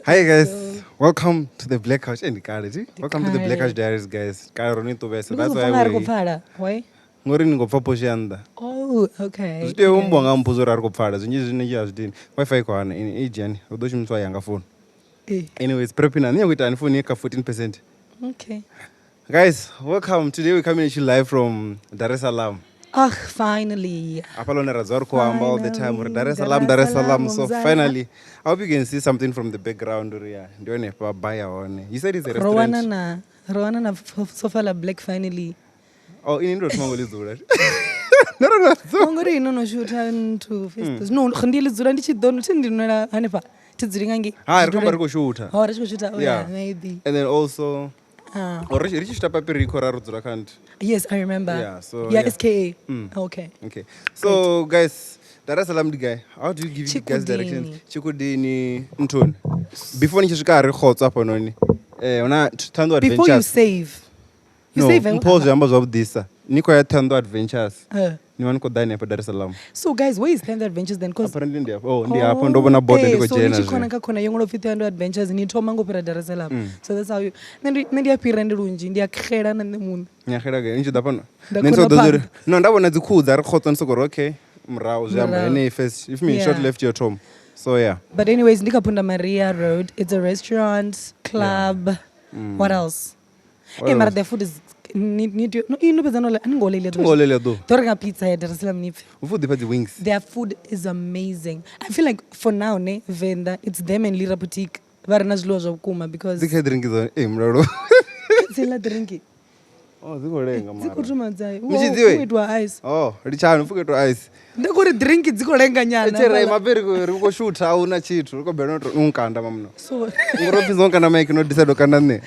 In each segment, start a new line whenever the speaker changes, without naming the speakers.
Hi guys, welcome to the Black Couch and kale ti. Welcome to the Black
Kale.
Couch Diaries guys. Kale ro ni ṱuvhesa.
Ndi
That's
khou
why
pfa nga ri khou
we
pfala. Why?
ngori ni khou pfa phosho ya nnḓa.
Oh, okay.
Zwi tea u
okay.
ambiwa nga mpho zwo ri a ri khou pfala. Zwinzhi zwine a zwi dini. Wi-Fi i khou hana ini i dzheni. Ri ḓo shumiswa yanga phone.
Eh,
Anyways, prepping ni khou itani phone kha 14%.
Okay.
Guys, welcome. Today we're coming at you live from Dar es Salaam.
Ach, finally.
Hafhaḽa hune ra dzula ri khou amba all the time uri Dar es Salaam,
Finally,
Dar es Salaam. So
Mzala.
finally, I hope you can see something from the background uri yeah, ndi hone hafha bar ya hone. You said it's a
Ro wana
restaurant.
na ro wana na sofa la black finally.
Oh, ini ndo thoma ngo ḽi dzula. No, no, no.
No ngori ino no shutha nthu first. No, ndi ḽi dzula ndi tshi ḓo thi ndi nwela hanefha. Thi dzuli nga ngei.
Ha, ri khou amba ri khou shutha.
Oh, ri tshi khou shutha. Oh,
Yeah.
yeah, maybe.
And then also
Ah.
or ri tshi shuta papiriko ra ro dzula kha nthu.
Yes, I remember.
Yeah, so,
yeah,
yeah.
SKA.
Mm.
Okay.
Okay. So guys, Dar es Salaam ndi gai? How do you give you guys directions?
Chikudini.
Chikudini nthuni. Before ni tshi swika ri khotsa hafhanoni. Eh, huna Thando
Before you
Adventures.
save. You
No,
save. eh?
mpho zwi amba zwavhuḓisa. Ni khou ya Thando Adventures. Ni vha ni khou ḓa hanefha Dar es Salaam.
So guys, where is Thando Adventures then? Because
Apparently ndi hafha. Oh, ndi hafho ndo vhona board ndi khou
so ni
dzhena
tshi khona
zwino.
kha khona yo ṅwalwa upfi Thando Adventures ni thoma ngo fhira Dar es Salaam. So that's how you nṋe ndi a fhira ndi lunzhi ndi a xela na nṋe muṋe.
Nyaxela gai? Ni tshi ḓa fhano.
Nda
Nṋe ndi
khona
soko ḓo uri
phanḓa.
no nda vhona dzi khuhu dza ri khotsa ndi soko uri okay murahu zwi amba
Murahu.
henei first if me short
Yeah.
left yo thoma. So yeah.
But anyways, ndi kha Punda Maria Road. It's a restaurant, club. What else?
What
Eh, mara
else?
the food is ni ni no ino fhedza no ḽa ani ngo ḽa iḽia ḓuvha.
Ngo ḽa iḽia ḓuvha.
Ḓo renga pizza ya Dar es Salaam ni pfe.
Hu ḓifha dzi wings.
Their food is amazing. I feel like for now, ne, Venda, it's them and Lira Boutique. Vha re na zwiḽiwa zwa vhukuma because
Dzi kha drink dzone. Eh mulalo.
dziḽa drink
Oh, dzi khou lenga
dzi khou
mara.
thoma dza
Mutshidziwe.
u itwa ice.
Oh, litshani pfuke to ice.
Ndi khou ri drink dzi khou lenga nyana.
Tshe rai mabe ri khou shutha a huna tshithu ri khou bela no nkanda mamuno.
So
Ngoro pfi nkanda mic no decide u kanda nṋe.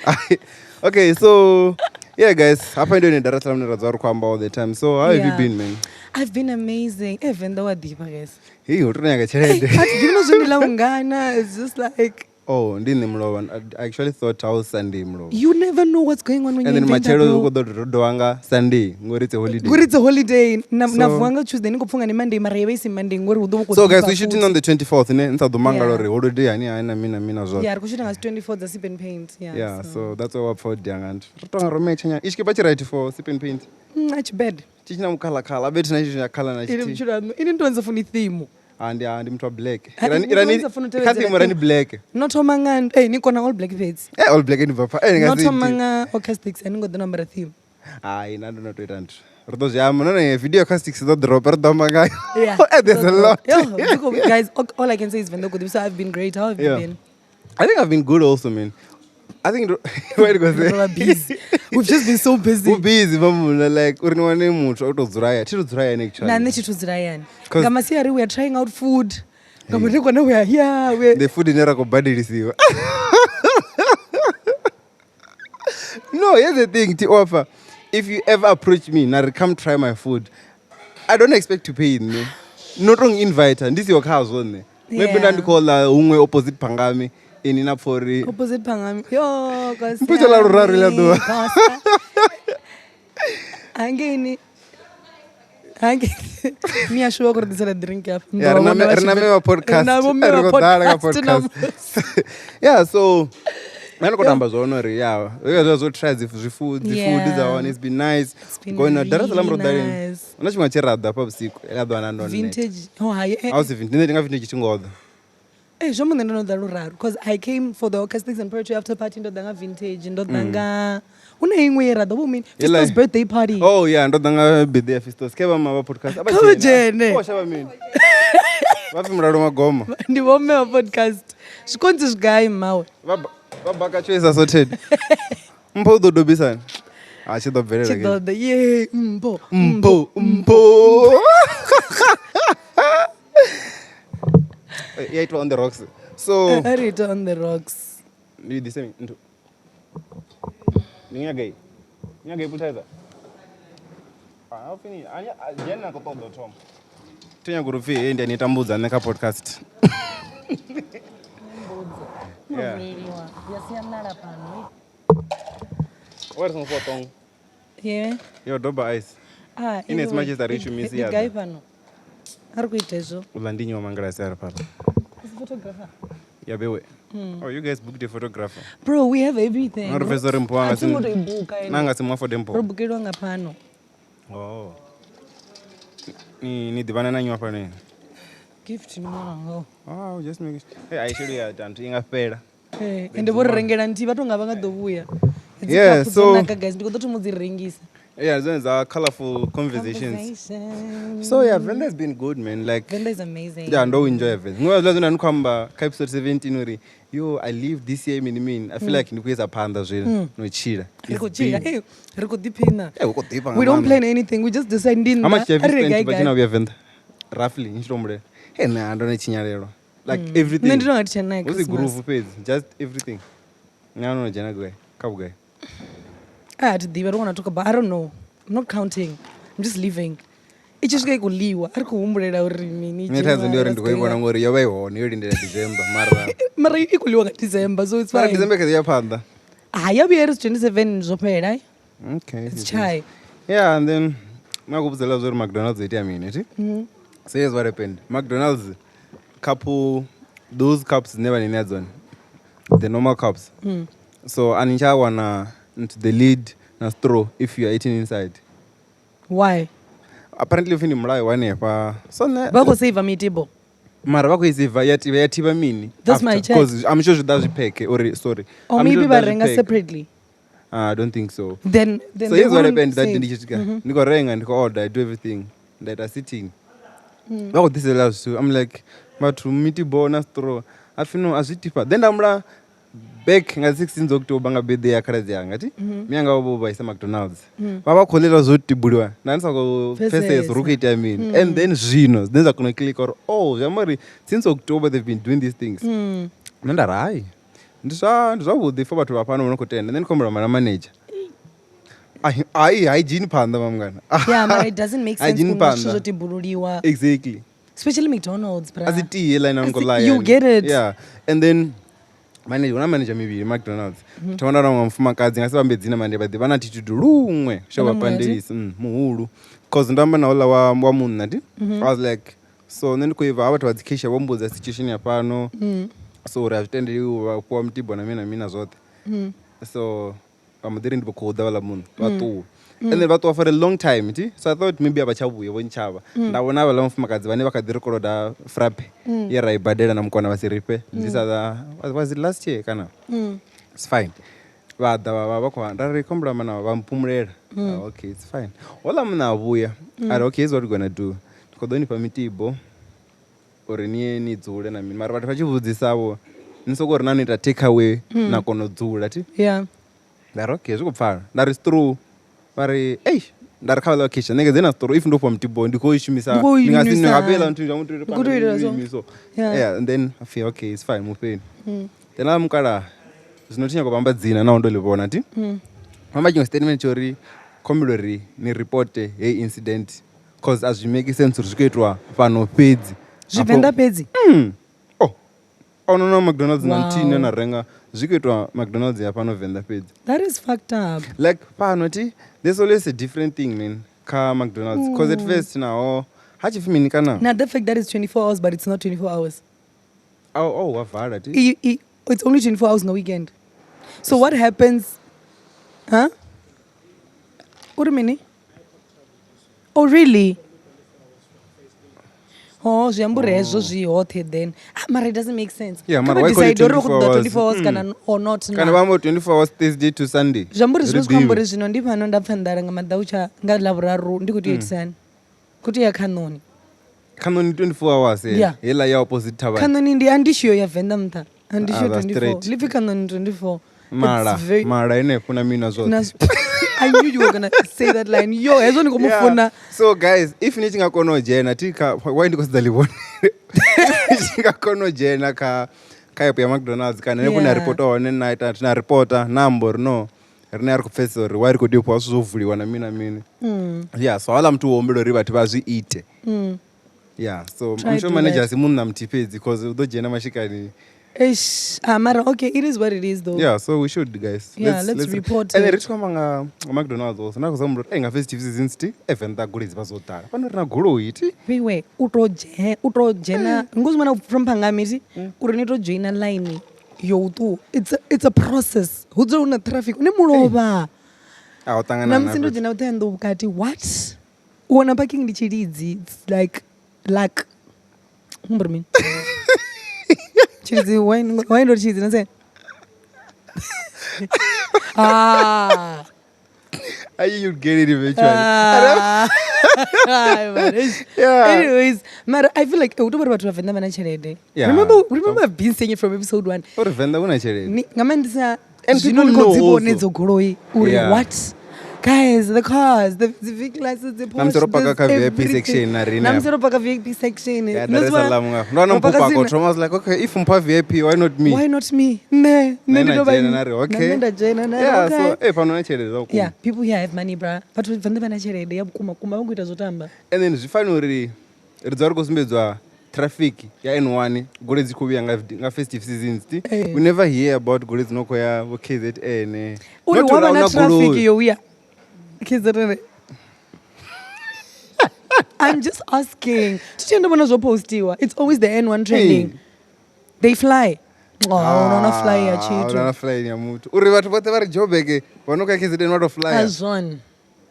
Okay, so yeah guys, hafha ndi hone Dar es Salaam ra dzula ri khou amba all the time. So how have you
Yeah.
been man?
I've been amazing. Eh, Venda wa ḓifha guys.
Hey, ho to nyaga tshelede.
A thi ḓivhi na zwo ndi ḽa vhungana. It's just like
Oh, ndi nṋe mulovha. I actually thought I was Sunday mulovha.
you never know what's going on when
And
you're
then
in Venda,
matshelo
bro.
u khou ḓo dovha nga Sunday ngori it's a holiday.
Ngori it's a holiday. Na na
So-
vuwa nga Tuesday ni khou pfha unga ni Monday mara i vha i si Monday ngori hu ḓo vha hu khou
So guys,
ḓifha
we shooting
futhi.
on the 24th ne nsa ḓo mangala
Yeah.
uri holiday hani hani na mini na mini na zwoṱhe.
Yeah, ri khou shooter nga 24 dza Sip and Paint. Yeah.
Yeah, so that's why we're for dyanga nthu. Ri tonga ro matcha nyana. Itshi kipa tshi right for sip and paint.
A tshi bad.
Tshi tshi na mukhala khala, a bethu na tshi na khala na
Ini
tshithihi.
vhutshilo haṋu. Ini ndo ndza funi theme.
Ah, ndi ah, ndi muthu wa black.
Ha,
Irani
ndi
irani
muthu wa funa u
kha
tevhedzela
theme irani
theme.
black.
No thoma nga eh ni kona all black fhedzi.
Eh all black ndi bva pha. Eh
No
nga
thoma
si.
nga acoustics ani ngo ḓo no ambara theme.
Hai, na ndo no to ita nthu. Ri ḓo zwi amba no ne video acoustics ḓo drop ri ḓo amba ngayo.
Yeah.
Eh, there's a lot.
Yo, guys, all I can say is Venda Kudib. So I've been great. How have you
Yeah.
been?
I think I've been good also, man. I think wait go
We're
say.
busy. We've just been so busy.
U busy mamuna like uri ni wane muthu o to dzula ya. Thi to dzula yani actually.
Na nṋe tshithu dzula yani.
'Cause-
Nga masiari we are trying out food. Nga madekwana we are here. We are...
The food ine ra khou badelisiwa. No, here's the thing, T offer. If you ever approach me, na come try my food. I don't expect to pay nne. Not wrong invite, ndi siho khazwo nne. Maybe
Yeah.
nda ndi khou ḽa huṅwe opposite phangami ini na pfa uri
Opposite phangami. Yo, Nkosi
Mputso ḽa luraru ḽa
yami,
ḓuvha.
Nkosi. Hangeini. Hange. Ni a shuwa kuri ḓisela drink hafha.
Yeah, ri na ri na mme vha podcast.
Ri na vho mme
Ri
vha
khou ḓala kha
podcast
podcast. Yeah, so nṋe ndi khou tamba zwone uri yeah, zwe zwo try dzi zwi food, dzi food dza
Yeah.
hone it's been nice.
It's been
Going out Dar es Salaam ro
really
ḓa lini?
nice.
Huna tshifhinga tshe ra ḓa hafha vhusiku, ḽa ḓo wana ndo neta.
Vintage. Oh, hai. Eh,
A hu si vintage, nṋe ndi nga vintage thi ngo ḓa.
Eh, zwo muṋe ndo no ḓa luraru because I came for the acoustics and poetry after party ndo ḓa nga vintage ndo ḓa nga hu na iṅwe ye ra ḓa vho mini
Heiḽa-
Fistos birthday party.
Oh yeah, ndo ḓa nga birthday ya Fistos. Khe vha ma vha podcast. A vha
Kha vha
dzhene.
dzhene.
Oh, shavha mini. Vha pfi mulalo magoma.
Ndi vho mme wa podcast. Zwikonzi zwigai mmawe.
Vha vha baka choice assorted. Mpho u ḓo dobisana. A tshi ḓo bvelela.
Tshi ḓo ḓa ye mpho.
Mpho, mpho. Ya itwa on the rocks. So,
A ri ita on the rocks.
ndi the same nthu. Ndi nyaga i. Nyaga i puthaza. Ah, au fini. Anya jena ko ṱoḓa u thoma. Thi nyaga uri upfi hey ndi a ni tambudza nṋe kha podcast. Yeah.
Ya sia nala fhano.
Wa ri songo fhiwa ṱongo.
Yeah.
Yo doba ice.
Ah,
In as
anyway,
much as a rich
ndi
misi ya
gai
ḓa.
fhano. A ri khou ita hezwo.
Uḽa ndi nnyi wa mangalasi a ri fhaḽa.
Photographer.
Ya bewe. Oh, you guys booked a photographer.
Bro, we have everything.
No ri pfesesa uri mpho anga
A thi ngo tou i buka ene.
Na nga si mu afford mpho.
Ro bukeliwa nga fhano.
Oh. Ni ḓivhana na nnyi wa fhano?
Gift ni mwana.
Oh, just make it. Hey, I should ya tantu inga fhela.
Eh, ende vho ri rengela nthihi vha to nga vha nga ḓo vhuya. Hedzi
Yeah,
cup dzo
so-
naka guys, ndi khou ḓo thoma u dzi rengisa.
Yeah, dzone dza colorful conversations.
Conversation.
So yeah, Venda has been good, man. Like
Venda is amazing.
Yeah, ndo enjoy Venda. Ngoba zwa zwino ndi khou amba kha episode 17 uri yo I live this year mini mini. I feel like ndi khou isa phanḓa zwino no tshila.
Ri khou tshila, eh, ri khou ḓiphina.
Eh, u khou ḓifha nga
We don't
maanḓa.
plan anything. We just decide ndi
How much
nṋa.
have you
A ri
spent
gai
bva
gai.
tshina vhuya Venda? Roughly, ni tshi to humbulela. Hey, na ndo no tshinyalelwa. Like everything.
Nṋe ndi tonga thi tshena
Hu si
Christmas.
groove fhedzi, just everything. Nga no dzhena gai? Kha vhugai?
Ah, thi ḓivhi, I don't wanna talk about. I don't know. I'm not counting. I'm just living. I tshi swika i khou ḽiwa, a ri khou humbulela uri mini.
Nṋe thaidzo ndi uri ndi khou i
January,
vhona ngori yo vha i hone yo lindela December mara
mara i khou ḽiwa nga December, so it's
mara
fine.
December kha ḓi ya phanḓa.
Ha ya vhuya ri 27 zwo fhela. Eh?
Okay.
It's chai.
Yeah, and then na ku vhudzela zwa uri McDonald's itea mini, thi? So here's what happened. McDonald's couple those cups dzine vha ni ṋea dzone. The normal cups. So ani tsha wana into the lid na straw if you are eating inside.
Why?
Apparently upfi ndi mulayo wa hanefha. So nṋe
Vha khou save mitibo.
mara vha khou i save ya tivha ya thivha mini?
That's my
after?
check.
'Cause I'm sure zwi ḓa zwi pheke uri sorry.
Or
I'm sure
maybe
zwi
vha
ḓa zwi
renga
pheke.
separately.
Ah, I don't think so.
Then
So
they
here's what
wouldn't
happened that day
save.
ndi tshi swika. Ndi khou renga, ndi khou order, I do everything. Nda ita sitting. Vha khou ḓisela zwithu. I'm like, vhathu mitibo na straw. A pfi no, a zwi tifha. Then nda humbula back nga 16 October nga birthday ya khaladzi yanga, thi? Mianga vho vha isa McDonald's. Vha vha khou ḽela zwo tibuliwa. Nda ndi sa khou pfesesa uri hu khou itea mini. And then zwino, zwine zwa kona u click uri oh, zwi amba uri since October they've been doing these things. Nṋe nda ri hai, ndi zwa ndi zwavhuḓi for vhathu vha fhano vho no khou tenda. Nṋe ndi khou humbela na manager. Ai, ai, hygiene phanḓa mamungana.
Yeah, mara it doesn't make sense
Hygiene
u nwa zwithu
phanḓa.
zwo tibululiwa.
Exactly.
Especially McDonald's, bra.
A si tea line
Asi-
ngo lie.
you get it.
Yeah. And then manager, huna manager mivhili McDonald's. Thoma nda wana mufumakadzi nga si vhambe dzina mande vha ḓivha na attitude luṅwe sho
Vha
vha
na muya, thi?
pandelisa muhulu. Cause ndo amba na houḽa wa munna thi. I was like so nṋe ndi khou ibva ha vhathu vha dzi cashier vho mbudza situation ya fhano. So uri a zwi tendeliwi vha fhiwa mutibo na mini na mini na zwoṱhe. So vha mbo ḓi ri ndi khou ḓa vhaḽa munna vha ṱuwa. And then vha ṱuwa for a long time thi. So I thought maybe a vha tsha vhuya vho nttshavha. Nda vhona havhaḽa mufumakadzi vhane vha kha ḓi ri koloda frappe ye ra i badela na mukona vha si ri fhe. This other was it last year kana? It's fine. Vha ḓa vha vha vha khou nda ri khombela mana vha mpumulela. Ah, okay, it's fine. Houḽa munna a vhuya. A ri okay, here's what we're gonna do. Ndi khou ḓo ni fha mitibo uri ni ye ni dzule na mini. Mara vhathu vha tshi vhudzisa vho ni soko ri na ni ita take away na kona u dzula thi.
Yeah.
Nda ri okay, zwi khou pfala. Nda ri straw. Vha ri ei, nda ri kha vhaḽa vha cashier ṋekedze na straw if ndo fhiwa mutibo ndi khou i shumisa.
Ndi khou i
Ndi nga si
nwisa
nga
hani?
fhela nthu ya muthu
Ndi khou tou itela so.
so.
Yeah.
Yeah, and then I feel okay, it's fine, mufheni. Then a mukala zwino thi nyaka u vhamba dzina naho ndo ḽi vhona thi. Vhamba tshiṅwe statement tsho ri khombela uri ni reporte heyi incident cause a zwi make sense uri zwi khou itwa fhano fhedzi.
Zwi Venḓa fhedzi?
Oh. Oh no no McDonald's na nthihi ine
Wow.
na renga zwi khou itwa McDonald's ya fhano Venḓa fhedzi.
That is fucked up.
Like fhano thi there's always a different thing man kha McDonald's cause at first naho ha tshi pfi mini kana
Now the fact that it's 24 hours but it's not 24 hours.
oh oh wa vala thi.
It's only 24 hours no weekend. So what happens? Huh? Uri mini? Oh really? Oh, zwi amba uri hezwo zwi hoṱhe then. Ah, mara it doesn't make sense.
Yeah,
Kha
mara
vha
why call it
decide uri vha khou
24
ṱoḓa
hours?
24 hours kana or not
Kana
na.
vha amba 24 hours Thursday to Sunday.
Zwi amba uri
Ri
zwiṅwe zwi khou amba
ḓivhe.
uri zwino ndi fhano nda pfa nḓala nga maḓautsha nga ḽavhuraru ndi khou tea u itisani. Khou tea u ya khaṋoni.
Khaṋoni 24 hours eh.
Yeah.
Heiḽa ya opposite thavhani.
Khaṋoni ndi andishiyo ya Venḓa nṱha. Andishiyo
Ah, that's
24.
straight.
Ḽi pfi khaṋoni 24.
Mala,
It's very
mala henefho na mina zwoṱhe.
I knew you were gonna say that line. Yo, hezwo ni khou mu
Yeah.
funa.
So guys, if ni tshi nga kona u dzhena thi kha why ndi khou sedza ḽivhone. Ni tshi nga kona u dzhena kha app ya McDonald's kana henefho na
Yeah.
ripota hone na ita na ripota na amba uri no rine a ri khou pfesesa uri why ri khou tea u fhiwa zwithu zwo vuliwa na mini na mini. Yeah, so houḽa muthu wo humbela uri vhathu vha zwi ite. Yeah, so
Try
I'm sure
do
manager
that.
a si munna muthihi fhedzi cause u ḓo dzhena mashikani.
Eish. Ah, mara okay, it is what it is though.
Yeah, so we should guys.
Yeah, let's report
And
it.
ri tshi khou amba nga McDonald's also. Nda khou zama uri nga festive seasons ti Venḓa goloi dzi vha dzo ḓala. Fhano ri na goloi ti.
Vheiwe u to dzhena u to dzhena ngo zwi vhona from Phangami uri ni to joina line. Yo u ṱuwa it's a process hu dzula hu na traffic une mulovha
A u ṱangana
na musi ndo dzhena Ṱhohoyanḓou vhukati what u wana parking ndi tshilidzi it's like luck humbula mini tshilidzi why why ndo ri tshilidzi na tse ah
Ayi, you'd get it eventually.
Ah. Ai, man.
Yeah.
Anyways, mara I feel like hu tovha uri vhathu vha Venḓa vha na tshelede.
Yeah.
Remember I've been saying it from episode 1.
Uri Venḓa hu na tshelede.
Ni nga maanḓesa
And
zwino
people
ni khou
know
dzi vhona
also.
idzo goloi uri
Yeah.
what? Guys, the cars, the V classes, the
Na musi ro
Porsche,
paka
this
kha VIP
everything.
section na riṋe
Na musi
afha.
ro paka VIP section.
Yeah,
No
Dar es
zwa-
Salaam nga. Ndo wana
ro paka
mpho
dzina-
paka thoma I was like, okay, if mpha VIP, why not me?
Why not me? Ne,
Nṋe
ne ndi
na
tou vha
dzhena
nnyi.
na ri,
Na
okay.
nṋe nda dzhena na ri,
Yeah,
okay.
so eh fhano na tshelede zwa vhukuma.
Yeah, people here have money, bra. Vhathu vha Venḓa vha na tshelede ya vhukuma kuma vha khou ita zwo tamba.
And then zwi fani uri ri dzula ri khou sumbedziwa traffic ya N1 goloi dzi khou vhuya nga festive seasons ti.
Eh.
We never hear about goloi dzi no khou ya vho KZN.
Uri
Not
wa
uri
vha
a
na
huna
traffic
goloi.
yo vhuya KZN. I'm just asking. Thi ndo vhona zwo postiwa. It's always the N1 trending. They fly. Oh, ah, no fly ya
Ah,
tshithu.
na fly ya muthu. Uri vhathu vhoṱhe vha ri Joburg vha no khou ya KZN vha to flya.
Azwan.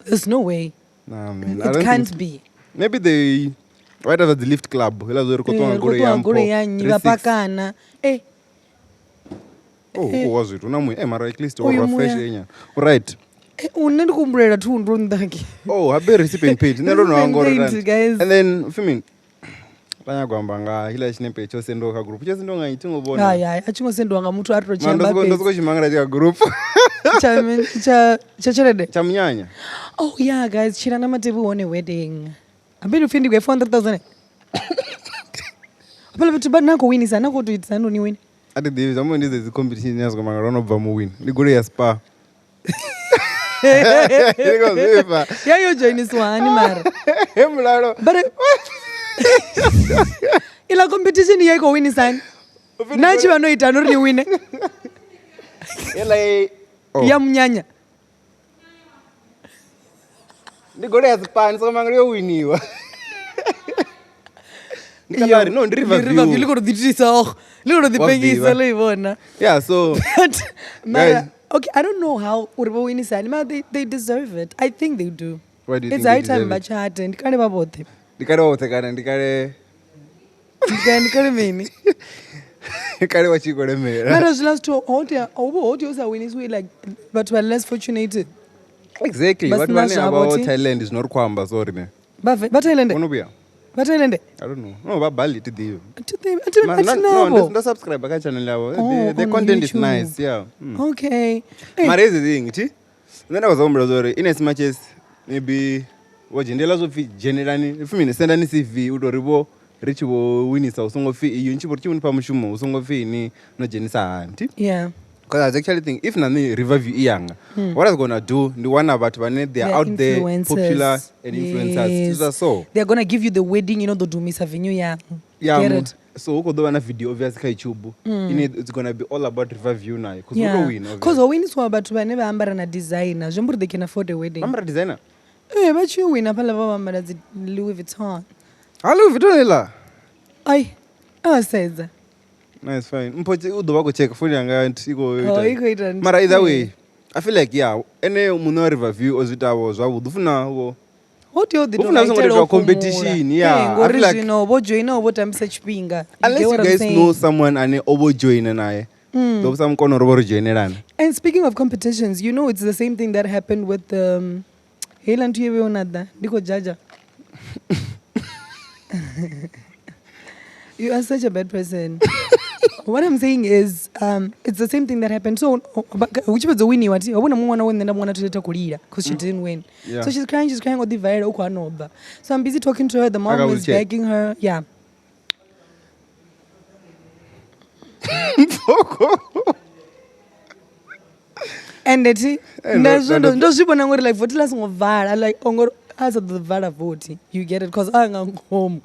There's no way.
Nah, man, I
It
don't
can't
think-
be.
Maybe they vha ita zwa dzi lift club hela zwo ri khou ṱuwa nga
Eh, ri khou
goloi
ṱuwa
ya
nga goloi ya nnyi vha
mpho.
pakana. Eh,
Oh, hu khou wa zwithu hu na muya. Eh, mara at least
Uyu
wa fresh
muya.
enya. Right.
eh, une ndi khou humbulela thundu nnḓa
Oh, habe recipe and page. Nṋe ndo no
Recipe and
hangwa uri
paint,
rand.
guys.
And then fimi vha nyago amba nga hila tshinepe tsho sendiwa kha group. Tsho sendiwa nga nnyi? Thi ngo vhona.
Hai hai, a tshi ngo sendiwa nga muthu a ri to
Mara
tshi amba
ndo soko
fhedzi.
tshimangala tshi kha group.
Tsha tshelede.
Tsha munyanya.
Oh yeah, guys, Tshila na Matebu won a wedding. Ambe upfi ndi 400,000. Hafhaḽa fhethu vha na khou winisa, na khou tou itisa hani uri ni wine.
A thi ḓivhi zwa ndi dzedzi competition ya soko mangala no bva mu win. Ndi goloi ya spa. Ndi khou zwifha.
Ya yo joinisiwa hani mara.
He mulalo.
But iḽa competition ya i khou winisa hani?
Upfi ndi
Na tshi vha no ita hani uri ni wine?
Heiḽa ye- Oh.
Ya munyanya.
Ndi goloi ya spa ndi soko mangala yo winiwa. Ndi kana ri no ndi River
Ndi River View ḽi
View.
khou tou ḓi itisa och. Ḽi khou tou
Wa
ḓipengisa
ḓivha.
ḽo i vhona.
Yeah, so
But mara,
Guys.
okay, I don't know how uri vho winisa hani, mara they deserve it. I think they do.
Why do you
It's
think they
high time
deserve
vha
it?
tshate, ndi kale vha vhoṱhe.
Ndi kale vhoṱhe kana ndi kale
Ndi kale mini?
kale vha tshi khou lemela.
Mara zwiḽa zwithu ho tea ho vha ho tea u sa winisiwi like vhathu vha less fortunate.
Exactly.
Vha
Vhathu
sina
vhane a
zwavho
vha
thi?
Thailand zwino ri khou amba so riṋe.
Vha vha Thailand.
Vho no vhuya?
Vha Thailand.
I don't know. No, vha Bali thi ḓivhi.
Thi ḓivhi, a thi
Ma-
a thi
no,
navho.
ndo subscribe kha channel yavho.
Oh,
The
on
content is
YouTube.
nice, yeah. Mm.
Okay. Eh,
Mara here's the thing, thi? Nṋe nda khou humbula zwa uri in as much as maybe vho dzhenela zwo pfi dzhenelani, pfi mini sendani CV u tori vho ri tshi vho winisa hu songo pfi iyo tshi vho ri tshi vho mushumo hu songo pfi ini no dzhenisa hani, thi?
Yeah.
Because I was actually thinking, if nani River View i yanga, what I was gonna do, ndi wana vhathu vhane they are
They are
out there,
influencers.
popular and influencers.
Yes.
Yes. So,
They are gonna give you the wedding, you know, the dumisa venue ya.
yeah,
Get it?
so hu khou ḓo vha na video obviously kha YouTube. Ine it's gonna be all about River View nayo. Because
Yeah.
yeah. win.
Cause ho winiswa vhathu vhane vha ambara na designer, zwi amba uri they can afford a wedding.
Ambara designer.
Eh, vha tshi wina hafhaḽa vha vha ambara dzi Louis Vuitton.
Ha Louis Vuitton iḽa.
Ai, a sedza.
No, it's fine. Mpho u ḓo vha khou check phone yanga i khou
Oh, i khou ita
Mara either way, I feel like yeah, ene muṋe wa River View o zwi itavho zwavhuḓi. U funa vho
Ho tea u ḓi
Hu
tou
funa zwi songo
maitele
tou
o fhumula.
competition, yeah.
Eh,
I
ngori
feel like-
zwino vho joinaho vho tambisa tshifhinga. You
unless
get
you
what I'm
guys
saying?
know someone ane o vho joina naye. Ḓo vhusa mukono ro vho ri joinelana.
And speaking of competitions, you know it's the same thing that happened with heiḽa nthu ye vhe na ḓa ndi khou jaja. You are such a bad person. What I'm saying is, it's the same thing that happened. So, hu tshi fhedza u winiwa thi, ho vhona muṅwe ṅwana we nṋe nda muwana toilet a khou lila because she didn't win.
Yeah.
So she's crying, o ḓi valela u khou hana u bva. So I'm busy talking to her. The mom
Aka
is
wheelchair.
begging her. Yeah. And thi
Eh,
ndazwo ndo zwi vhona ngori like vothi ḽa songo vala like ongori a sa ḓo vala vothi you get it because a nga ngomu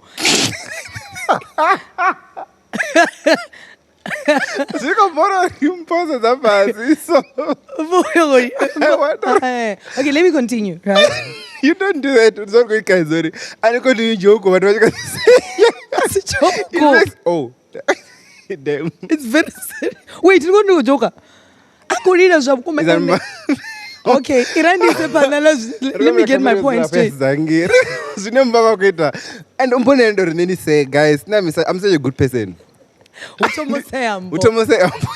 Zwi khou bora uri mpho sedza fhasi so What?
Okay, let me continue, right?
You don't do that. Zwo khou ikaidza uri a ni continue joke vhathu vha tshi
Si
khou
joke.
It makes oh. Damn.
It's very serious. Wait, ndi khou joka. A khou lila zwa vhukuma.
Is that
Okay, ira ndi ise phanḓa na let me get my point straight.
Zangiri. Zwine mba vha khou ita. And umbone ndo ri nṋe ndi say guys, nṋe I'm such a good person.
Hu thoma u sea mbo.
U thoma u sea mbo.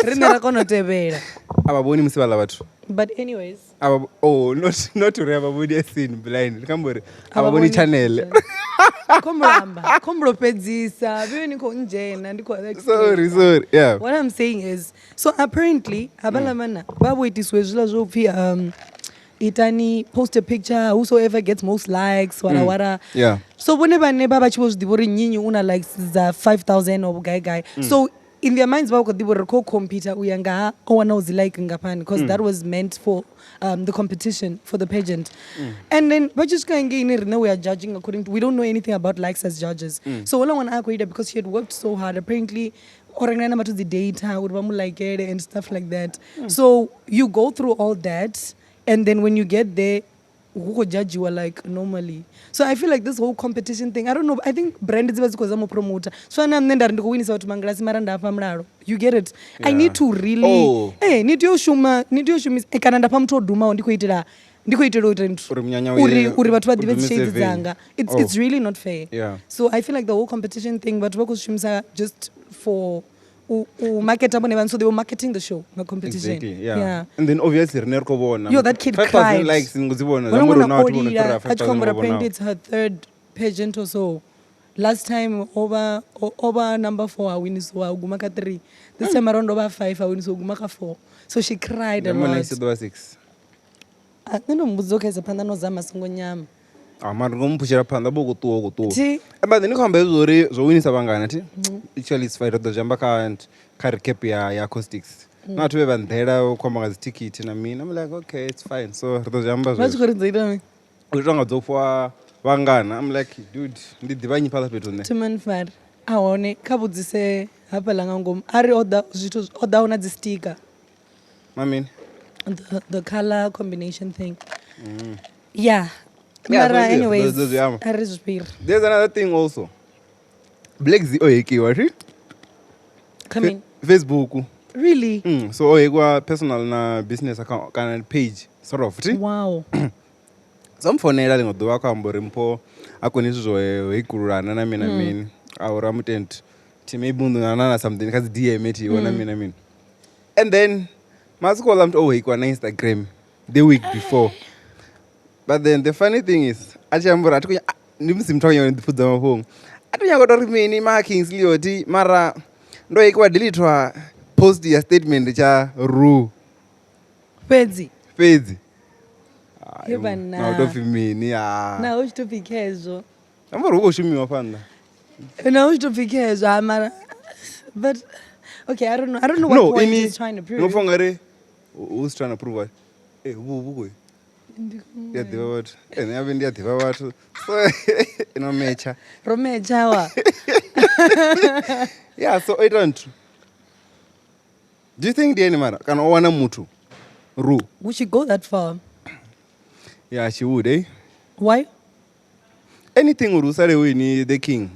Riṋe ra kona u tevhela.
A vha vhoni musi vhaḽa vhathu.
But anyways,
A vha oh not uri a vha vhoni as in blind. Ndi khou amba uri a vha vhoni channel.
Khombo amba, khombo fhedzisa. Vhe ni khou ndzhena ndi khou explain.
Sorry, sorry. Yeah.
What I'm saying is, so apparently havhaḽa vhana vha vho itiswa hezwiḽa zwo pfhi itani post a picture whosoever gets most likes wara wara.
Yeah.
So vhone vhane vha vha tshi vho zwi ḓivha uri nnyi nnyi u na likes dza 5000 or vhugai gai. So in their minds vha vha khou ḓivha uri ri khou compete u ya nga ha o wanaho dzi like ngafhani because that was meant for the competition for the pageant. And then vha tshi swika hangeini riṋe we are judging according to, we don't know anything about likes as judges. So houḽa ṅwana a khou ita because she had worked so hard apparently o rengela na vhathu dzi data uri vha mu likele and stuff like that. So you go through all that and then when you get there hu khou judgiwa like normally. So I feel like this whole competition thing, I don't know, I think brand dzi vha dzi khou zama u promoter. So na nṋe nda ri ndi khou winisa vhathu mangilasi mara nda fha mulalo. You get it? I need to really
Oh.
Ni tea u shuma, ni tea u shumisa kana nda fha muthu o dumaho ndi khou itela ndi khou itela u ita nthu
Uri munyanya u
uri
ye-
uri vhathu vha
u
ḓivhe dzi
dumise
shades
venue.
dzanga. It's
Oh.
really not fair.
Yeah.
So I feel like the whole competition thing vhathu vha khou zwi shumisa just for u marketa vhone vhaṋe, so they were marketing the show nga competition.
Exactly, yeah.
Yeah.
And then obviously rine ri khou vhona.
Yo, that kid
5,000
cried.
likes ni khou dzi vhona.
Houḽa
Zwi amba uri
ṅwana
hu na
o
vhathu vho no
lila,
fhira
a tshi khou
5,000
amba uri
vho
apparently
vhonaho.
it's her third pageant or so. Last time over number 4 a winisiwa u guma kha 3. This time around over 5 a winisiwa u guma kha 4. So she cried a
Ndi amba
lot.
next ḓo vha 6.
A nṋe ndo muvhudza u kha isa phanḓa no zama songo nyama.
Mara ngo muphushela phanḓa vho khou ṱuwa, u khou ṱuwa.
Thi.
But ni khou amba hezwo uri zwo winisa vhangana thi? Actually it's fine, ri ḓo zwi amba kha recap ya acoustics. Na vhathu vhe vha nḓela vho khou amba nga dzi thikhithi na mini. I'm like okay, it's fine. So ri ḓo zwi amba
Vha tshi
zwezwo.
khou ri dzo ita mini?
U ita nga dzo fhiwa vhangana. I'm like dude, ndi ḓivha nnyi fhaḽa fhethu nṋe.
Thomani fare. A hone kha vhudzise hafhaḽa nga ngomu. A ri o ḓa zwithu o ḓaho na dzi sticker.
Mamini?
The color combination thing. Yeah.
Yeah,
Mara
so
anyways,
those zwi amba.
a ri zwi fhiri.
There's another thing also. Black Z o hekiwa, ri?
Come in.
Facebook.
Really?
So o hekiwa personal na business account kana page sort of, ri?
Wow.
So mfonela ḽiṅwe ḓuvha a khou amba uri mpho a koni zwithu zwo hekululana na mini na mini. A uri a mutendi. Thi maybe u ḓo na something kha dzi DM thi na mini na mini. And then masiku ola muthu o hekiwa na Instagram the week before. But then the funny thing is, a tshi amba uri a thi khou ndi musi muthu a khou nyanga u ḓifhudza mafhungo. A thi nyanga u tou ri mini ma Kingsley Oti, mara ndo hekiwa delete post ya statement tsha ru.
Fhedzi.
Fhedzi.
He vhanna.
Na u tou pfi mini, ha.
Na hu tshi tou pfi khezwo.
Amba uri hu khou shumiwa fhanda.
Na hu tshi tou pfi khezwo, ha, mara but okay, I don't know. I don't know what
No,
point
ini
he's trying to prove.
No pfa ungari who's trying to prove what? Vhu khou. Ndi a ḓivha vhathu. Nṋe avhe ndi a ḓivha vhathu. So ino metsha.
Ro metsha wa.
Yeah, so o ita nthu. Do you think ndi ene mara kana o wana muthu? Ru.
We should go that far.
Yeah, she would, eh?
Why?
Anything uri usale wini the king.